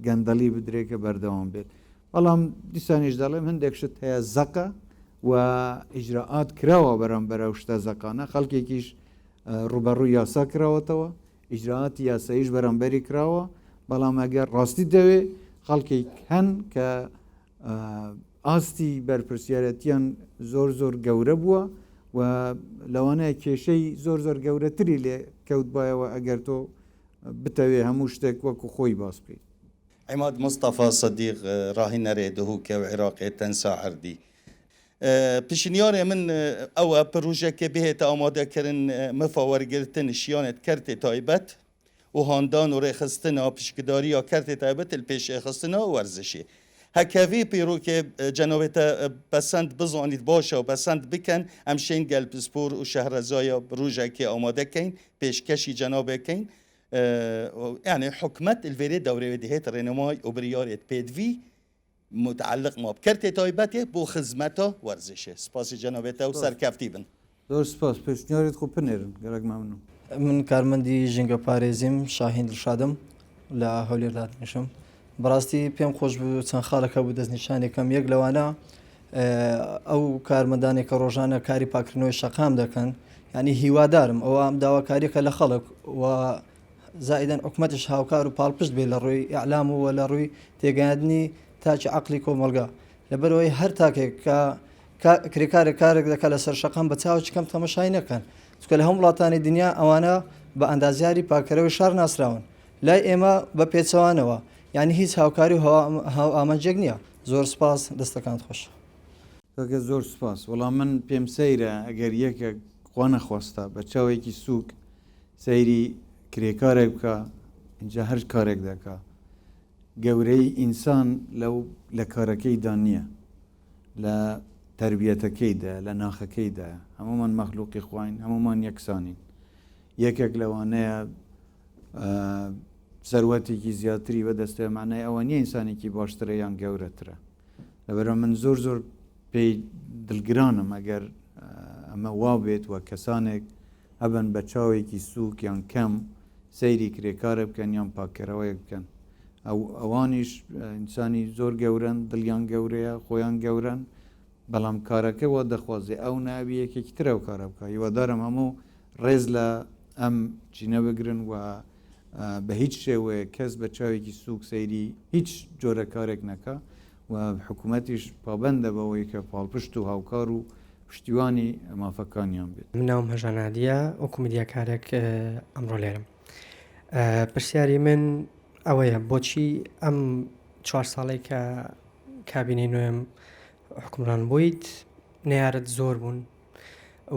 گەندەڵی بدرێ کە بەردەوام بێت بەڵام دیسانیش دەڵێم هەندێک شت هەیە زەقە و ئیجرائات کراوە بەرامبەر ئەو شتە زەقانە خەڵکێکیش. ڕووبەڕووی یاسا کراوەتەوە، ئیجرائاتی یاساییش بەرامبەری کراوە، بەڵام ئەگەر ڕاستیت دەوێ خەڵکێک هەن کە ئاستی بەرپرسیارەتیان زۆر زۆر گەورە بووە و لەوانەیە کێشەی زۆر زۆر گەورەتری لێ کەوتبایەوە ئەگەر تۆ بتەوێ هەموو شتێک وەکو خۆی باس بکەیت. عیماد مستەفا سدیق راهینەرێ دهوکە و عیراقێ تەنسا عەردی پیشنیارێ من ئەوە پروژەکێ بهێتە ئامادە کرن مفا وەرگرتن شیانێت کەرتێ تایبەت و هاندان و رێخستنا پشکداریا کەرتێ تایبەت ال پێشێخستنا وەرزشێ هەکە ڤی پیروکێ جەناوێ تە پەسەند بزانیت باشە و پەسەند بکەن ئەم شین گەل پسپور و شەهرەزایا پروژەکێ ئامادە کەین پێشکەشی جەنابێ کەین یعنی حکومەت الڤێرێ دەورێ دهێت ڕێنمای و بریارێت پێدڤی متعلق ما بکەرتێ تایبەتێ بۆ خزمەتە وەرزشێ سپاسی جەنابێتە و سەرکەفتی بن. زۆر سپاس پێشنیارت خۆ بنێرن گەلەک مەمنون. من کارمەندی ژینگە پارێزیم شاهین دڵشادم لە هەولێر دادنیشم بەڕاستی پێم خۆش بوو چەند خاڵێک هەبوو دەستنیشانی کەم یەک لەوانە ئەو کارمەندانێک کە ڕۆژانە کاری پاکردنەوەی شەقام دەکەن ینی هیوادارم ئەوە ئەم داواکاریەکە لە خەڵک و زائیدەن حکومەتیش هاوکار و پاڵپشت بێت لە ڕووی ئیعلام و لە ڕووی تێگەیاندنی تاکی عەقڵی کۆمەڵگا لەبەرئەوەی هەر تاکێک کە کرێکارێک کارێک دەکات لەسەر شەقام بە چاوێکی کەم تەمەشای نەکەن چونکە لە هەموو وڵاتانی دنیا ئەوانە بە ئەندازیاری پاککەرەوەی شار ناسراون لای ئێمە بە پێچەوانەوە یعنی هیچ هاوکاری و هاوئامانجێک نییە زۆر سپاس دەستەکانت خۆش. کاکە زۆر سوپاس. وەڵا من پێم سەیرە ئەگەر یەکێک خوا نەخواستە بە چاوێکی سووک سەیری کرێکارێک بکا ئینجا هەر کارێک دەکا گەورەی ئینسان لەو لە کارەکەیدا نییە لە تربیەتەکەیدا لە ناخەکەیدا هەمومان مەخلوقی خواین هەمومان یەکسانین یەکێک لەوانەیە سەروەتێکی زیاتری بەدەستێ معنای ئەوە نییە ئینسانێکی باشترە یان گەورەترە لەبەرئەوە من زۆر زۆر پێی دڵگرانم ئەگەر ئەمە وا بێت و کەسانێک هەبن بە چاوێکی سووک یان کەم سەیری کرێکارە بکەن یان پاککەرەوەیەک بکەن ئەو ئەوانیش ئینسانی زۆر گەورەن دڵیان گەورەیە خۆیان گەورەن بەڵام کارەکە وا دەخوازێ ئەو ناوی یەکێکی تر ئەو کارە بکە هیوادارم هەموو ڕێز لە ئەم چینە بگرن و بە هیچ شێوەیەک کەس بە چاوێکی سووک سەیری هیچ جۆرە کارێک نەکا و حکوومەتیش پابەندە بەوەی کە پاڵپشت و هاوکار و پشتیوانی مافەکانیان بێت. من ناوم هەژا نادیە وەکو میدیاکارێک ئەمڕۆ لێرەم. پرسیاری من ئەوەیە بۆچی ئەم چوار ساڵەی کە کابینەی نوێم حکومڕان بوویت نەیارت زۆر بوون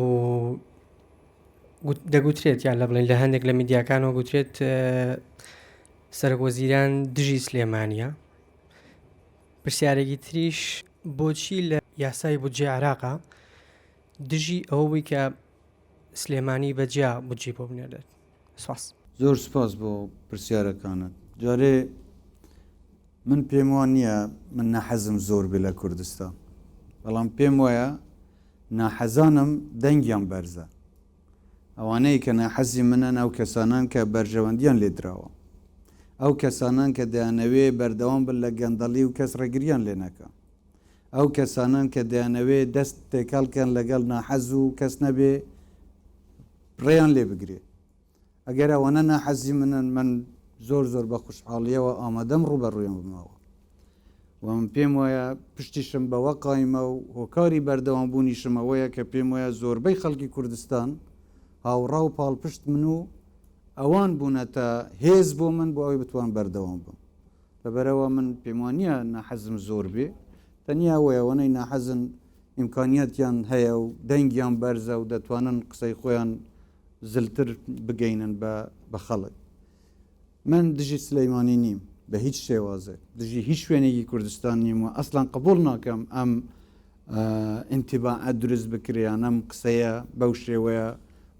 و دەگوترێت یان لە بڵێن لە هەندێک لە میدیاکانەوە گوترێت سەرۆک وەزیران دژی سلێمانە پرسیارێکی تریش بۆچی لە یاسای بودجێ عراقا دژی ئەوە بووی کە سلێمانی بەجیا بودجی بۆ بنێرێت سپاس. زۆر سپاس بۆ پرسیارەکانت. جارێ من پێم وا نییە من ناحەزم زۆر بێ لە کوردستان بەڵام پێم وایە ناحەزانم دەنگیان بەرزە. ئەوانەی کە ناحەزی منن ئەو کەسانەن کە بەرژەوەندیان لێ دراوە. ئەو کەسانەن کە دەیانەوێ بەردەوام بن لە گەندەڵی و کەس ڕێگریان لێ نەکا. ئەو کەسانەن کە دەیانەوێ دەست تێکەڵ کەن لەگەڵ ناحەز و کەس نەبێ ڕێیان لێ بگرێ. ئەگەر ئەوانە ناحەزی منن من زۆر زۆر بە خوشحاڵیەوە ئامادەم ڕووبەڕوویان بمەوە و من پێم وایە پشتیشم بەوە قایمە و هۆکاری بەردەوام بوونیشم ئەوەیە کە پێم وایە زۆربەی خەڵکی کوردستان هاوڕا و پاڵپشت من و ئەوان بوونەتە هێز بۆ من بۆ ئەوەی بتوان بەردەوام بم لەبەرئەوە من پێم وانییە ناحەزم زۆر بێ تەنیا ئەوەیە ئەوانەی ناحەزن ئیمکانیاتیان هەیە و دەنگیان بەرزە و دەتوانن قسەی خۆیان زلتر بگەینن بە بە خەڵک. من دژی سلیمانی نیم بە هیچ شێوازێک، دژی هیچ شوێنێکی کوردستان نیم و ئەسڵەن قبوڵ ناکەم ئەم ئینتیباعە دروست بکرێ یان ئەم قسەیە بەو شێوەیە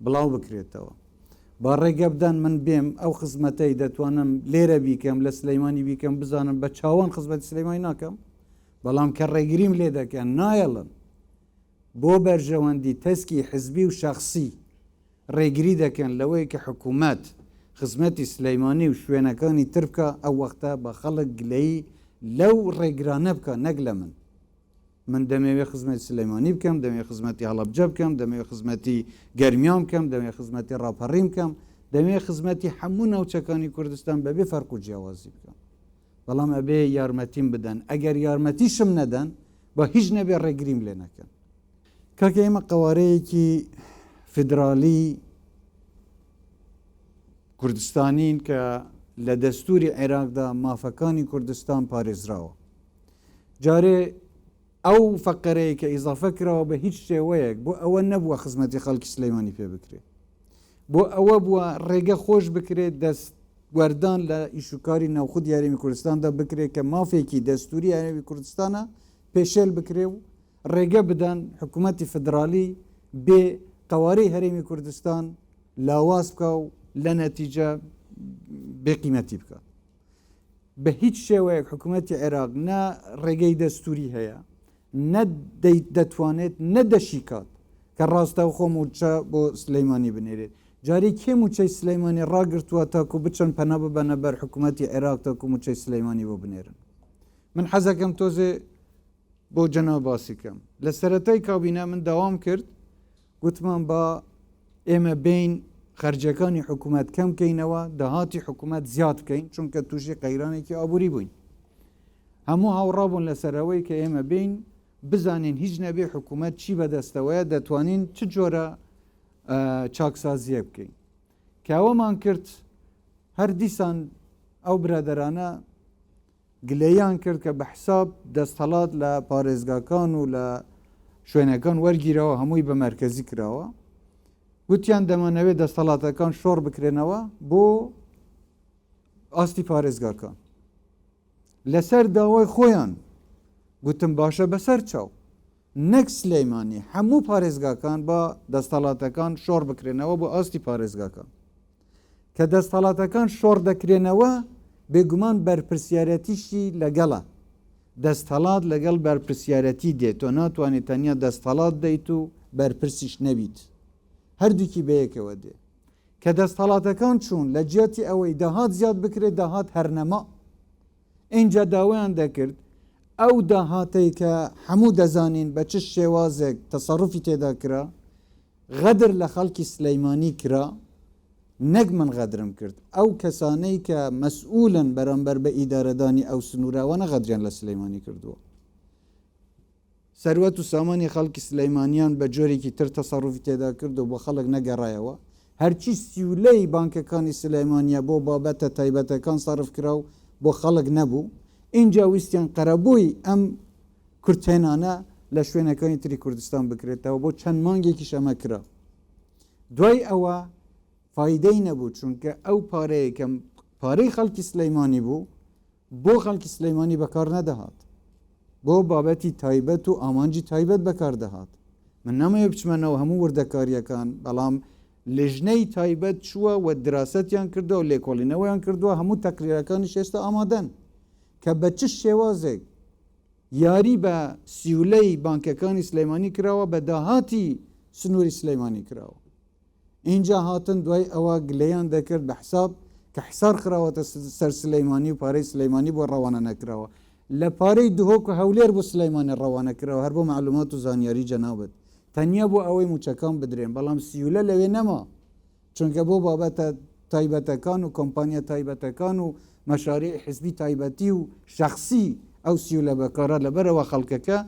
بڵاو بکرێتەوە. با ڕێگە بدەن من بێم ئەو خزمەتەی دەتوانم لێرە بیکەم لە سلیمانی بیکەم بزانم بە چاوان خزمەتی سلیمانی ناکەم بەڵام کە ڕێگریم لێ دەکەن نایەڵن بۆ بەرژەوەندی تەسکی حزبی و شەخسی ڕێگری دەکەن لەوەی کە حکومەت خزمەتی سلیمانی و شوێنەکانی تر بکا ئەو وەختە با خەڵک گلەیی لەو ڕێگرانە بکا نەک لە من. من دەمەوێ خزمەتی سلێمانی بکەم، دەمەوێ خزمەتی هەڵەبجە بکەم، دەمەوێ خزمەتی گەرمیان بکەم، دەمەوێ خزمەتی ڕاپەڕین بکەم، دەمەوێ خزمەتی هەموو ناوچەکانی کوردستان بەبێ فەرق و جیاوازی بکەم. بەڵام ئەبێ یارمەتیم بدەن، ئەگەر یارمەتیشم نەدەن با هیچ نەبێ ڕێگریم لێ نەکەن. کاکە ئێمە قەوارەیەکی فیدرالی کوردستانین کە لە دەستوری عێراقدا مافەکانی کوردستان پارێزراوە. جارێ ئەو فەقەرەیە کە ئیزافە کراوە بە هیچ شێوەیەک بۆ ئەوە نەبووە خزمەتی خەڵکی سلەیمانی پێ بکرێت. بۆ ئەوە بووە ڕێگە خۆش بکرێت دەست وەردان لە ئیشوکاری ناوخودی هەرێمی کوردستاندا بکرێت کە مافێکی دەستوری هەرێمی کوردستانە پێشێل بکرێ و ڕێگە بدەن حکوومەتی فدرالی بێ قەوارەی هەرێمی کوردستان لاواز بکە و لە نەتیجە بێقیمەتی بکە. بە هیچ شێوەیەک حکوومەتی عێراق نە ڕێگەی دەستوری هەیە نە دەتوانێت نە دەشیکات کە ڕاستەوخۆ مووچە بۆ سلەیمانی بنێرێت. جارێ کێ مووچەی سلەیمانی ڕاگرتووە تاکو بچن پەنا ببەنە بەر حکوومەتی عێراق تاکو مووچەی سلەیمانی بۆ بنێرن؟ من حەزەکەم تۆزێ بۆ جەناب باسی کەم. لە سەرەتای کابینە من داوام کرد گوتمان با ئێمە بێین خەرجیەکانی حکوومەت کەم کەینەوە، داهاتی حکوومەت زیاد بکەین، چونکە تووشی قەیرانێکی ئابووری بووین. هەموو هاوڕا بوون لەسەر ئەوەی کە ئێمە بێین بزانین هیچ نەبێ حکوومەت چی بەدەستەوەیە، دەتوانین چ جۆرە چاکسازییەک بکەین. کە ئەوەمان کرد هەر دیسان ئەو برادەرانە گلەییان کرد کە بە حساب دەستهەڵات لە پارێزگاکان و لە شوێنەکان وەرگیراوە هەمووی بە مەرکەزی کراوە. گوتیان دەمانەوێت دەستهەڵاتەکان شۆڕ بکرێنەوە بۆ ئاستی پارێزگاکان. لەسەر داوای خۆیان گوتم باشە بەسەر چاو. نەک سلەیمانی هەموو پارێزگاکان با دەستەڵاتەکان شۆڕ بکرێنەوە بۆ ئاستی پارێزگاکان. کە دەستەڵاتەکان شۆڕ دەکرێنەوە بێگومان بەرپرسیارەتیشی لەگەڵە. دەستەڵات لەگەڵ بەرپرسیارەتی دێت تۆ ناتوانێت تەنیا دەستەڵات دەیت و بەرپرسیش نەبیت. هەردووکی بەیەکەوە دێ. کە دەستەڵاتەکان چوون لە جیاتی ئەوەی داهات زیاد بکرێت داهات هەر نەما. ئینجا داوایان دەکرد ئەو داهاتەی کە هەموو دەزانین بە چ شێوازێک تەسەروفی تێدا کرا، غەدر لە خەڵکی سلەیمانی کرا، نەک من غەدرم کرد، ئەو کەسانەی کە مەسئولن بەرامبەر بە ئیدارەدانی ئەو سنوورە ئەوانە غەدریان لە سلەیمانی کردووە. سەروەت و سامانی خەڵکی سلەیمانیان بە جۆرێکی تر تەسەروفی تێدا کرد و بۆ خەڵک نەگەڕایەوە، هەرچی سیولەی بانکەکانی سلەیمانیە بۆ بابەتە تایبەتەکان سەرف کرا و بۆ خەڵک نەبوو، ئینجا ویستیان قەرەبووی ئەم کورتهێنانە لە شوێنەکانی تری کوردستان بکرێتەوە، بۆ چەند مانگێکیش ئەمە کرا. دوای ئەوە فایدەی نەبوو، چونکە ئەو پارەیە کە پارەی خەڵکی سلەیمانی بوو، بۆ خەڵکی سلەیمانی بەکار نەدەهات، بۆ بابەتی تایبەت و ئامانجی تایبەت بەکار دەهات. من نامەوێت بچمە ناو هەموو وردەکارییەکان، بەڵام لیژنەی تایبەت چووە و دراسەتیان کردووە و لێکۆڵینەوەیان کردووە، هەموو تەقریرەکانیش ئێستا ئامادەن کە بە چ شێوازێک یاری بە سیولەی بانکەکانی سلەیمانی کراوە، بە داهاتی سنووری سلەیمانی کراوە. ئینجا هاتن دوای ئەوە گلەیان دەکرد بە حساب کە حسار خراوەتە سەر سلەیمانی و پارەی سلەیمانی بۆ ڕەوانە نەکراوە لە پارەی دهۆک و هەولێر بۆ سلەیمانی ڕەوانە کراوە هەر بۆ مەعلومات و زانیاری جەنابت تەنیا بۆ ئەوەی موچەکان بدرێن بەڵام سیولە لەوێ نەما چونکە بۆ بابەتە تایبەتەکان و کۆمپانیا تایبەتەکان و مەشاریع حزبی تایبەتی و شەخسی ئەو سیولە بەکارە لەبەرەوە خەڵکەکە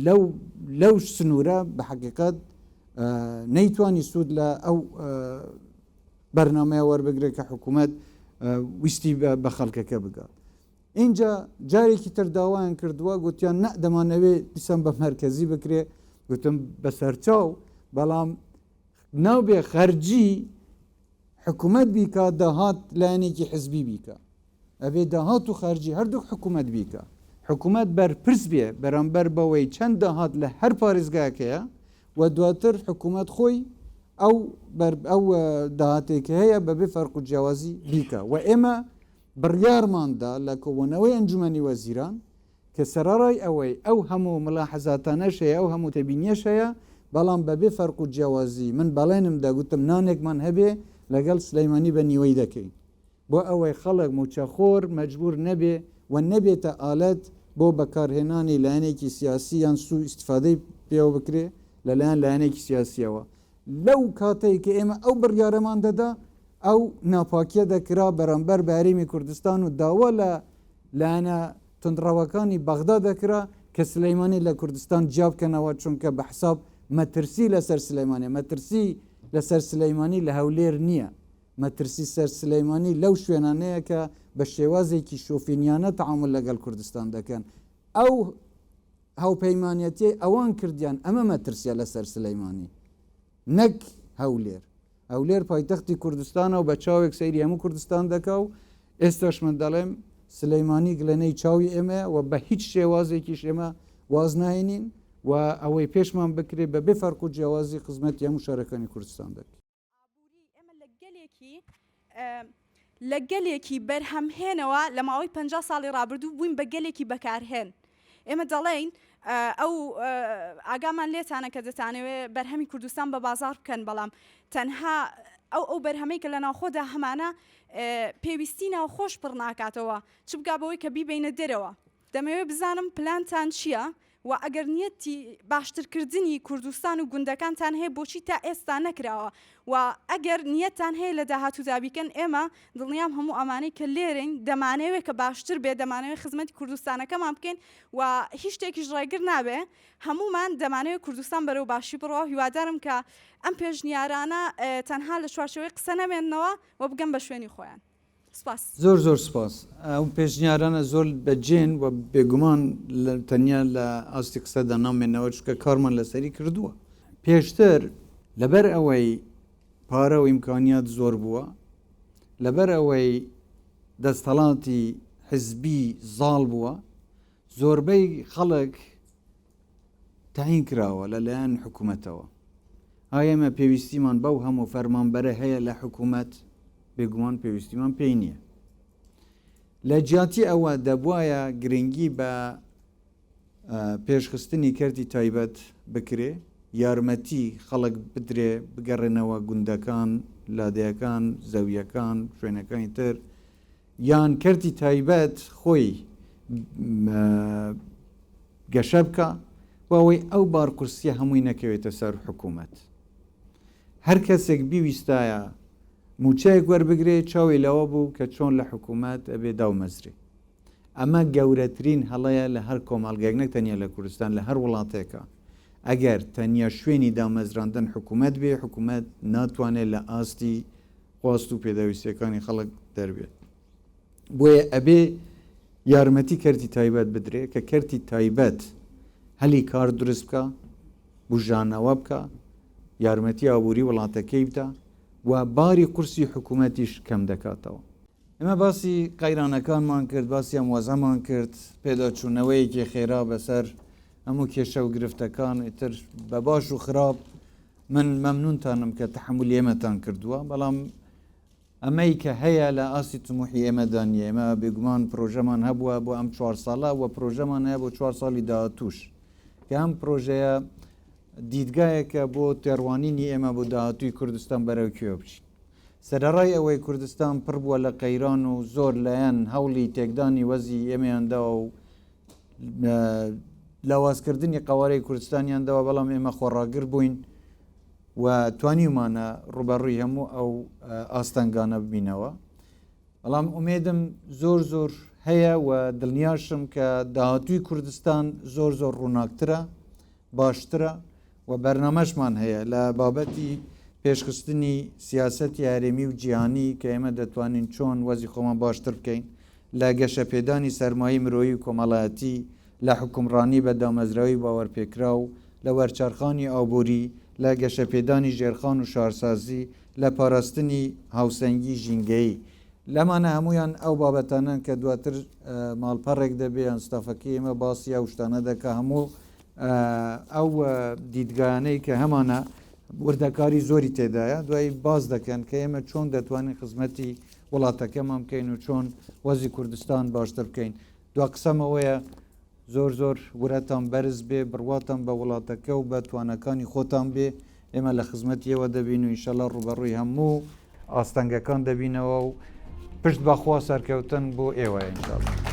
لەو لەو سنوورە بە حەقیقەت نەیتوانی سوود لە ئەو بەرنمەیە وەربگرێت کە حکوومەت ویستی بە خەڵکەکە بگات. اینجا جارێکی تر داوایان کردووە گوتیان نە دەمانەوێ دیسان بە مەرکەزی بکرێ گوتم بەسەرچاو بەڵام ناوبێ خەرجی حکوومەت بیکا داهات لایەنێکی حزبی بیکا ئەبێ داهات و خەرجی هەردووک حکوومەت بیکا حکوومەت بەرپرس بێ بەرامبەر بەوەی چەند داهات لە هەر پارێزگایەک هەیە و دواتر حکوومەت خۆی ئەو ئەو داهاتێک کە هەیە بەبێ فەرق و جیاوازی بیکا و ئێمە بڕیارماندا لە کۆبوونەوەی ئەنجومەنی وەزیران کە سەرەڕای ئەوەی ئەو هەموو ملاحەزاتانەش هەیە، ئەو هەموو تێبینیەش هەیە، بەڵام بەبێ فەرق و جیاوازی، من بەڵێنم دا گوتم نانێکمان هەبێ لەگەڵ سلەیمانی بە نیوەی دەکەین، بۆ ئەوەی خەڵک مووچەخۆر مەجبوور نەبێ و نەبێتە ئالەت بۆ بەکارهێنانی لایەنێکی سیاسی یان سوو ئیستیفادەی پێوە بکرێ لەلایەن لایەنێکی سیاسیەوە. لەو کاتەی کە ئێمە ئەو بڕیارەمان دەدا ئەو ناپاکیە دەکرا بەرامبەر بە هەرێمی کوردستان و داوا لە لایەنە توندڕەوەکانی بەغدا دەکرا کە سلەیمانی لە کوردستان جیا بکەنەوە چونکە بە حساب مەترسی لەسەر سلەیمانیە مەترسی لەسەر سلەیمانی لە هەولێر نییە مەترسی سەر سلەیمانی لەو شوێنانەیە کە بە شێوازێکی شۆفینیانە تەعامول لەگەڵ کوردستان دەکەن ئەو هاوپەیمانەتیەی ئەوان کردیان ئەمە مەترسیە لەسەر سلەیمانی نەک هەولێر. هەولێر پایتەختی کوردستانە و بە چاوێک سەیری هەموو کوردستان دەکا و ئێستاش من دەڵێم سلەیمانی گلێنەی چاوی ئێمەیە و بە هیچ شێوازێکیش ئێمە واز ناهێنین و ئەوەی پێشمان بکرێ بە بێ فەرق و جیاوازی خزمەتی هەموو شارەکانی کوردستان دەکەین. لە گەلێکی بەرهەمهێنەوە لە ماوەی 50 ساڵی ڕابردوو بووین بە گەلێکی بەکارهێن ئێمە دەڵێین ئەو ئاگامان لێتانە کە دەتانەوێ بەرهەمی کوردستان بە بازار بکەن بەڵام تەنها ئەو ئەو بەرهەمەی کە لە ناوخۆدا هەمانە پێویستی ناوخۆش پڕ ناکاتەوە چ بگا بەوەی کە بیبینە دەرەوە دەمەوێت بزانم پلانتان چییە و ئەگەر نیەتی باشترکردنی کوردستان و گوندەکانتان هەیە بۆچی تا ئێستا نەکراوە و ئەگەر نیەتتان هەیە لە داهاتوودا بیکەن ئێمە دڵنیام هەموو ئەمانەی کە لێرەین دەمانەوێت کە باشتر بێت دەمانەوێت خزمەتی کوردستانەکەمان بکەین و هیچ شتێکیش ڕێگر نابێ هەموومان دەمانەوێت کوردستان بەرەو باشی بڕوا هیوادارم کە ئەم پێشنیارانە تەنها لە چوارچێوەی قسە نەمێننەوە و بگەن بە شوێنی خۆیان. سپاس. زۆر زۆر سپاس. ئەو پێشنیارانە زۆر بەجێن و بێگومان تەنیا لە ئاستی قسەدا نامێنەوە چونکە کارمان لەسەری کردووە. پێشتر لەبەر ئەوەی پارە و ئیمکانیات زۆر بووە، لەبەر ئەوەی دەستەڵاتی حزبی زاڵ بووە، زۆربەی خەڵک تەعین کراوە لە لایەن حکوومەتەوە. ئایا ئێمە پێویستیمان بەو هەموو فەرمانبەرە هەیە لە حکوومەت؟ بێگومان پێویستیمان پێی نییە. لە جیاتی ئەوە دەبوایە گرنگی بە پێشخستنی کەرتی تایبەت بکرێ، یارمەتی خەڵک بدرێ بگەڕێنەوە گوندەکان، لادێیەکان، زەوییەکان، شوێنەکانی تر، یان کەرتی تایبەت خۆی گەشە بکا بۆ ئەوەی ئەو بارقورسیە هەمووی نەکەوێتە سەر حکوومەت. هەر کەسێک بیویستایە مووچەیەک وەربگرێ چاوی لەوە بوو کە چۆن لە حکوومەت ئەبێ داومەزرێ. ئەمە گەورەترین هەڵەیە لە هەر کۆمەڵگەیەک نەک تەنیا لە کوردستان لە هەر وڵاتێکا. ئەگەر تەنیا شوێنی دامەزراندن حکوومەت بێ حکوومەت ناتوانێ لە ئاستی خواست و پێداویستیەکانی خەڵک دەربێت. بۆیە ئەبێ یارمەتی کەرتی تایبەت بدرێ کە کەرتی تایبەت هەلی کار دروست بکا، بوژانەوە بکا، یارمەتی ئابووری وڵاتەکەی بدا و باری قورسی حکوومەتیش کەم دەکاتەوە. ئێمە باسی قەیرانەکانمان کرد، باسی ئەم وەزعەمان کرد، پێداچوونەوەیەکی خێرا بەسەر هەموو کێشە و گرفتەکان، ئیتر بە باش و خراپ من مەمنونتانم کە تەحەمولی ئێمەتان کردووە، بەڵام ئەمەی کە هەیە لە ئاستی تموحی ئێمەدا نییە، ئێمە بێگومان پرۆژەمان هەبووە بۆ ئەم چوار ساڵە و پرۆژەمان هەیە بۆ چوار ساڵی داهاتووش کە ئەم پرۆژەیە دیدگایەکە بۆ تێڕوانینی ئێمە بۆ داهاتووی کوردستان بەرەو کوێ بچین. سەرەڕای ئەوەی کوردستان پڕ بووە لە قەیران و زۆر لایەن هەوڵی تێکدانی وەزی ئێمەیان داوە و لاوازکردنی قەوارەی کوردستانیان داوە، بەڵام ئێمە خۆڕاگر بووین و توانیومانە ڕووبەڕووی هەموو ئەو ئاستەنگانە ببینەوە. بەڵام ئومێدم زۆر زۆر هەیە و دڵنیاشم کە داهاتووی کوردستان زۆر زۆر ڕووناکترە، باشترە و بەرنامەشمان هەیە لە بابەتی پێشخستنی سیاسەتی هەرێمی و جیهانی کە ئێمە دەتوانین چۆن وەزی خۆمان باشتر بکەین لە گەشەپێدانی سەرمایەی مرۆیی و کۆمەڵایەتی، لە حوکمڕانی بە دامەزراوی باوەرپێکراو، لە وەرچەرخانی ئابووری، لە گەشەپێدانی ژێرخان و شارسازی، لە پاراستنی هاوسەنگی ژینگەیی. لەمانە هەموویان ئەو بابەتانەن کە دواتر ماڵپەڕێک دەبێ یان ستافەکەی ئێمە باسی ئەو شتانە دەکا هەموو ئەو دیدگایانەی کە هەمانە وردەکاری زۆری تێدایە دوایی باس دەکەن کە ئێمە چۆن دەتوانین خزمەتی وڵاتەکەمان بکەین و چۆن وەزی کوردستان باشتر بکەین دوا قسەم ئەوەیە زۆر زۆر ورەتان بەرز بێ بڕواتان بە وڵاتەکە و بە توانەکانی خۆتان بێ ئێمە لە خزمەتی ئێوە دەبین و ئینشەڵا ڕووبەڕووی هەموو ئاستەنگەکان دەبینەوە و پشت بەخوا سەرکەوتن بۆ ئێوە ئینشەڵا.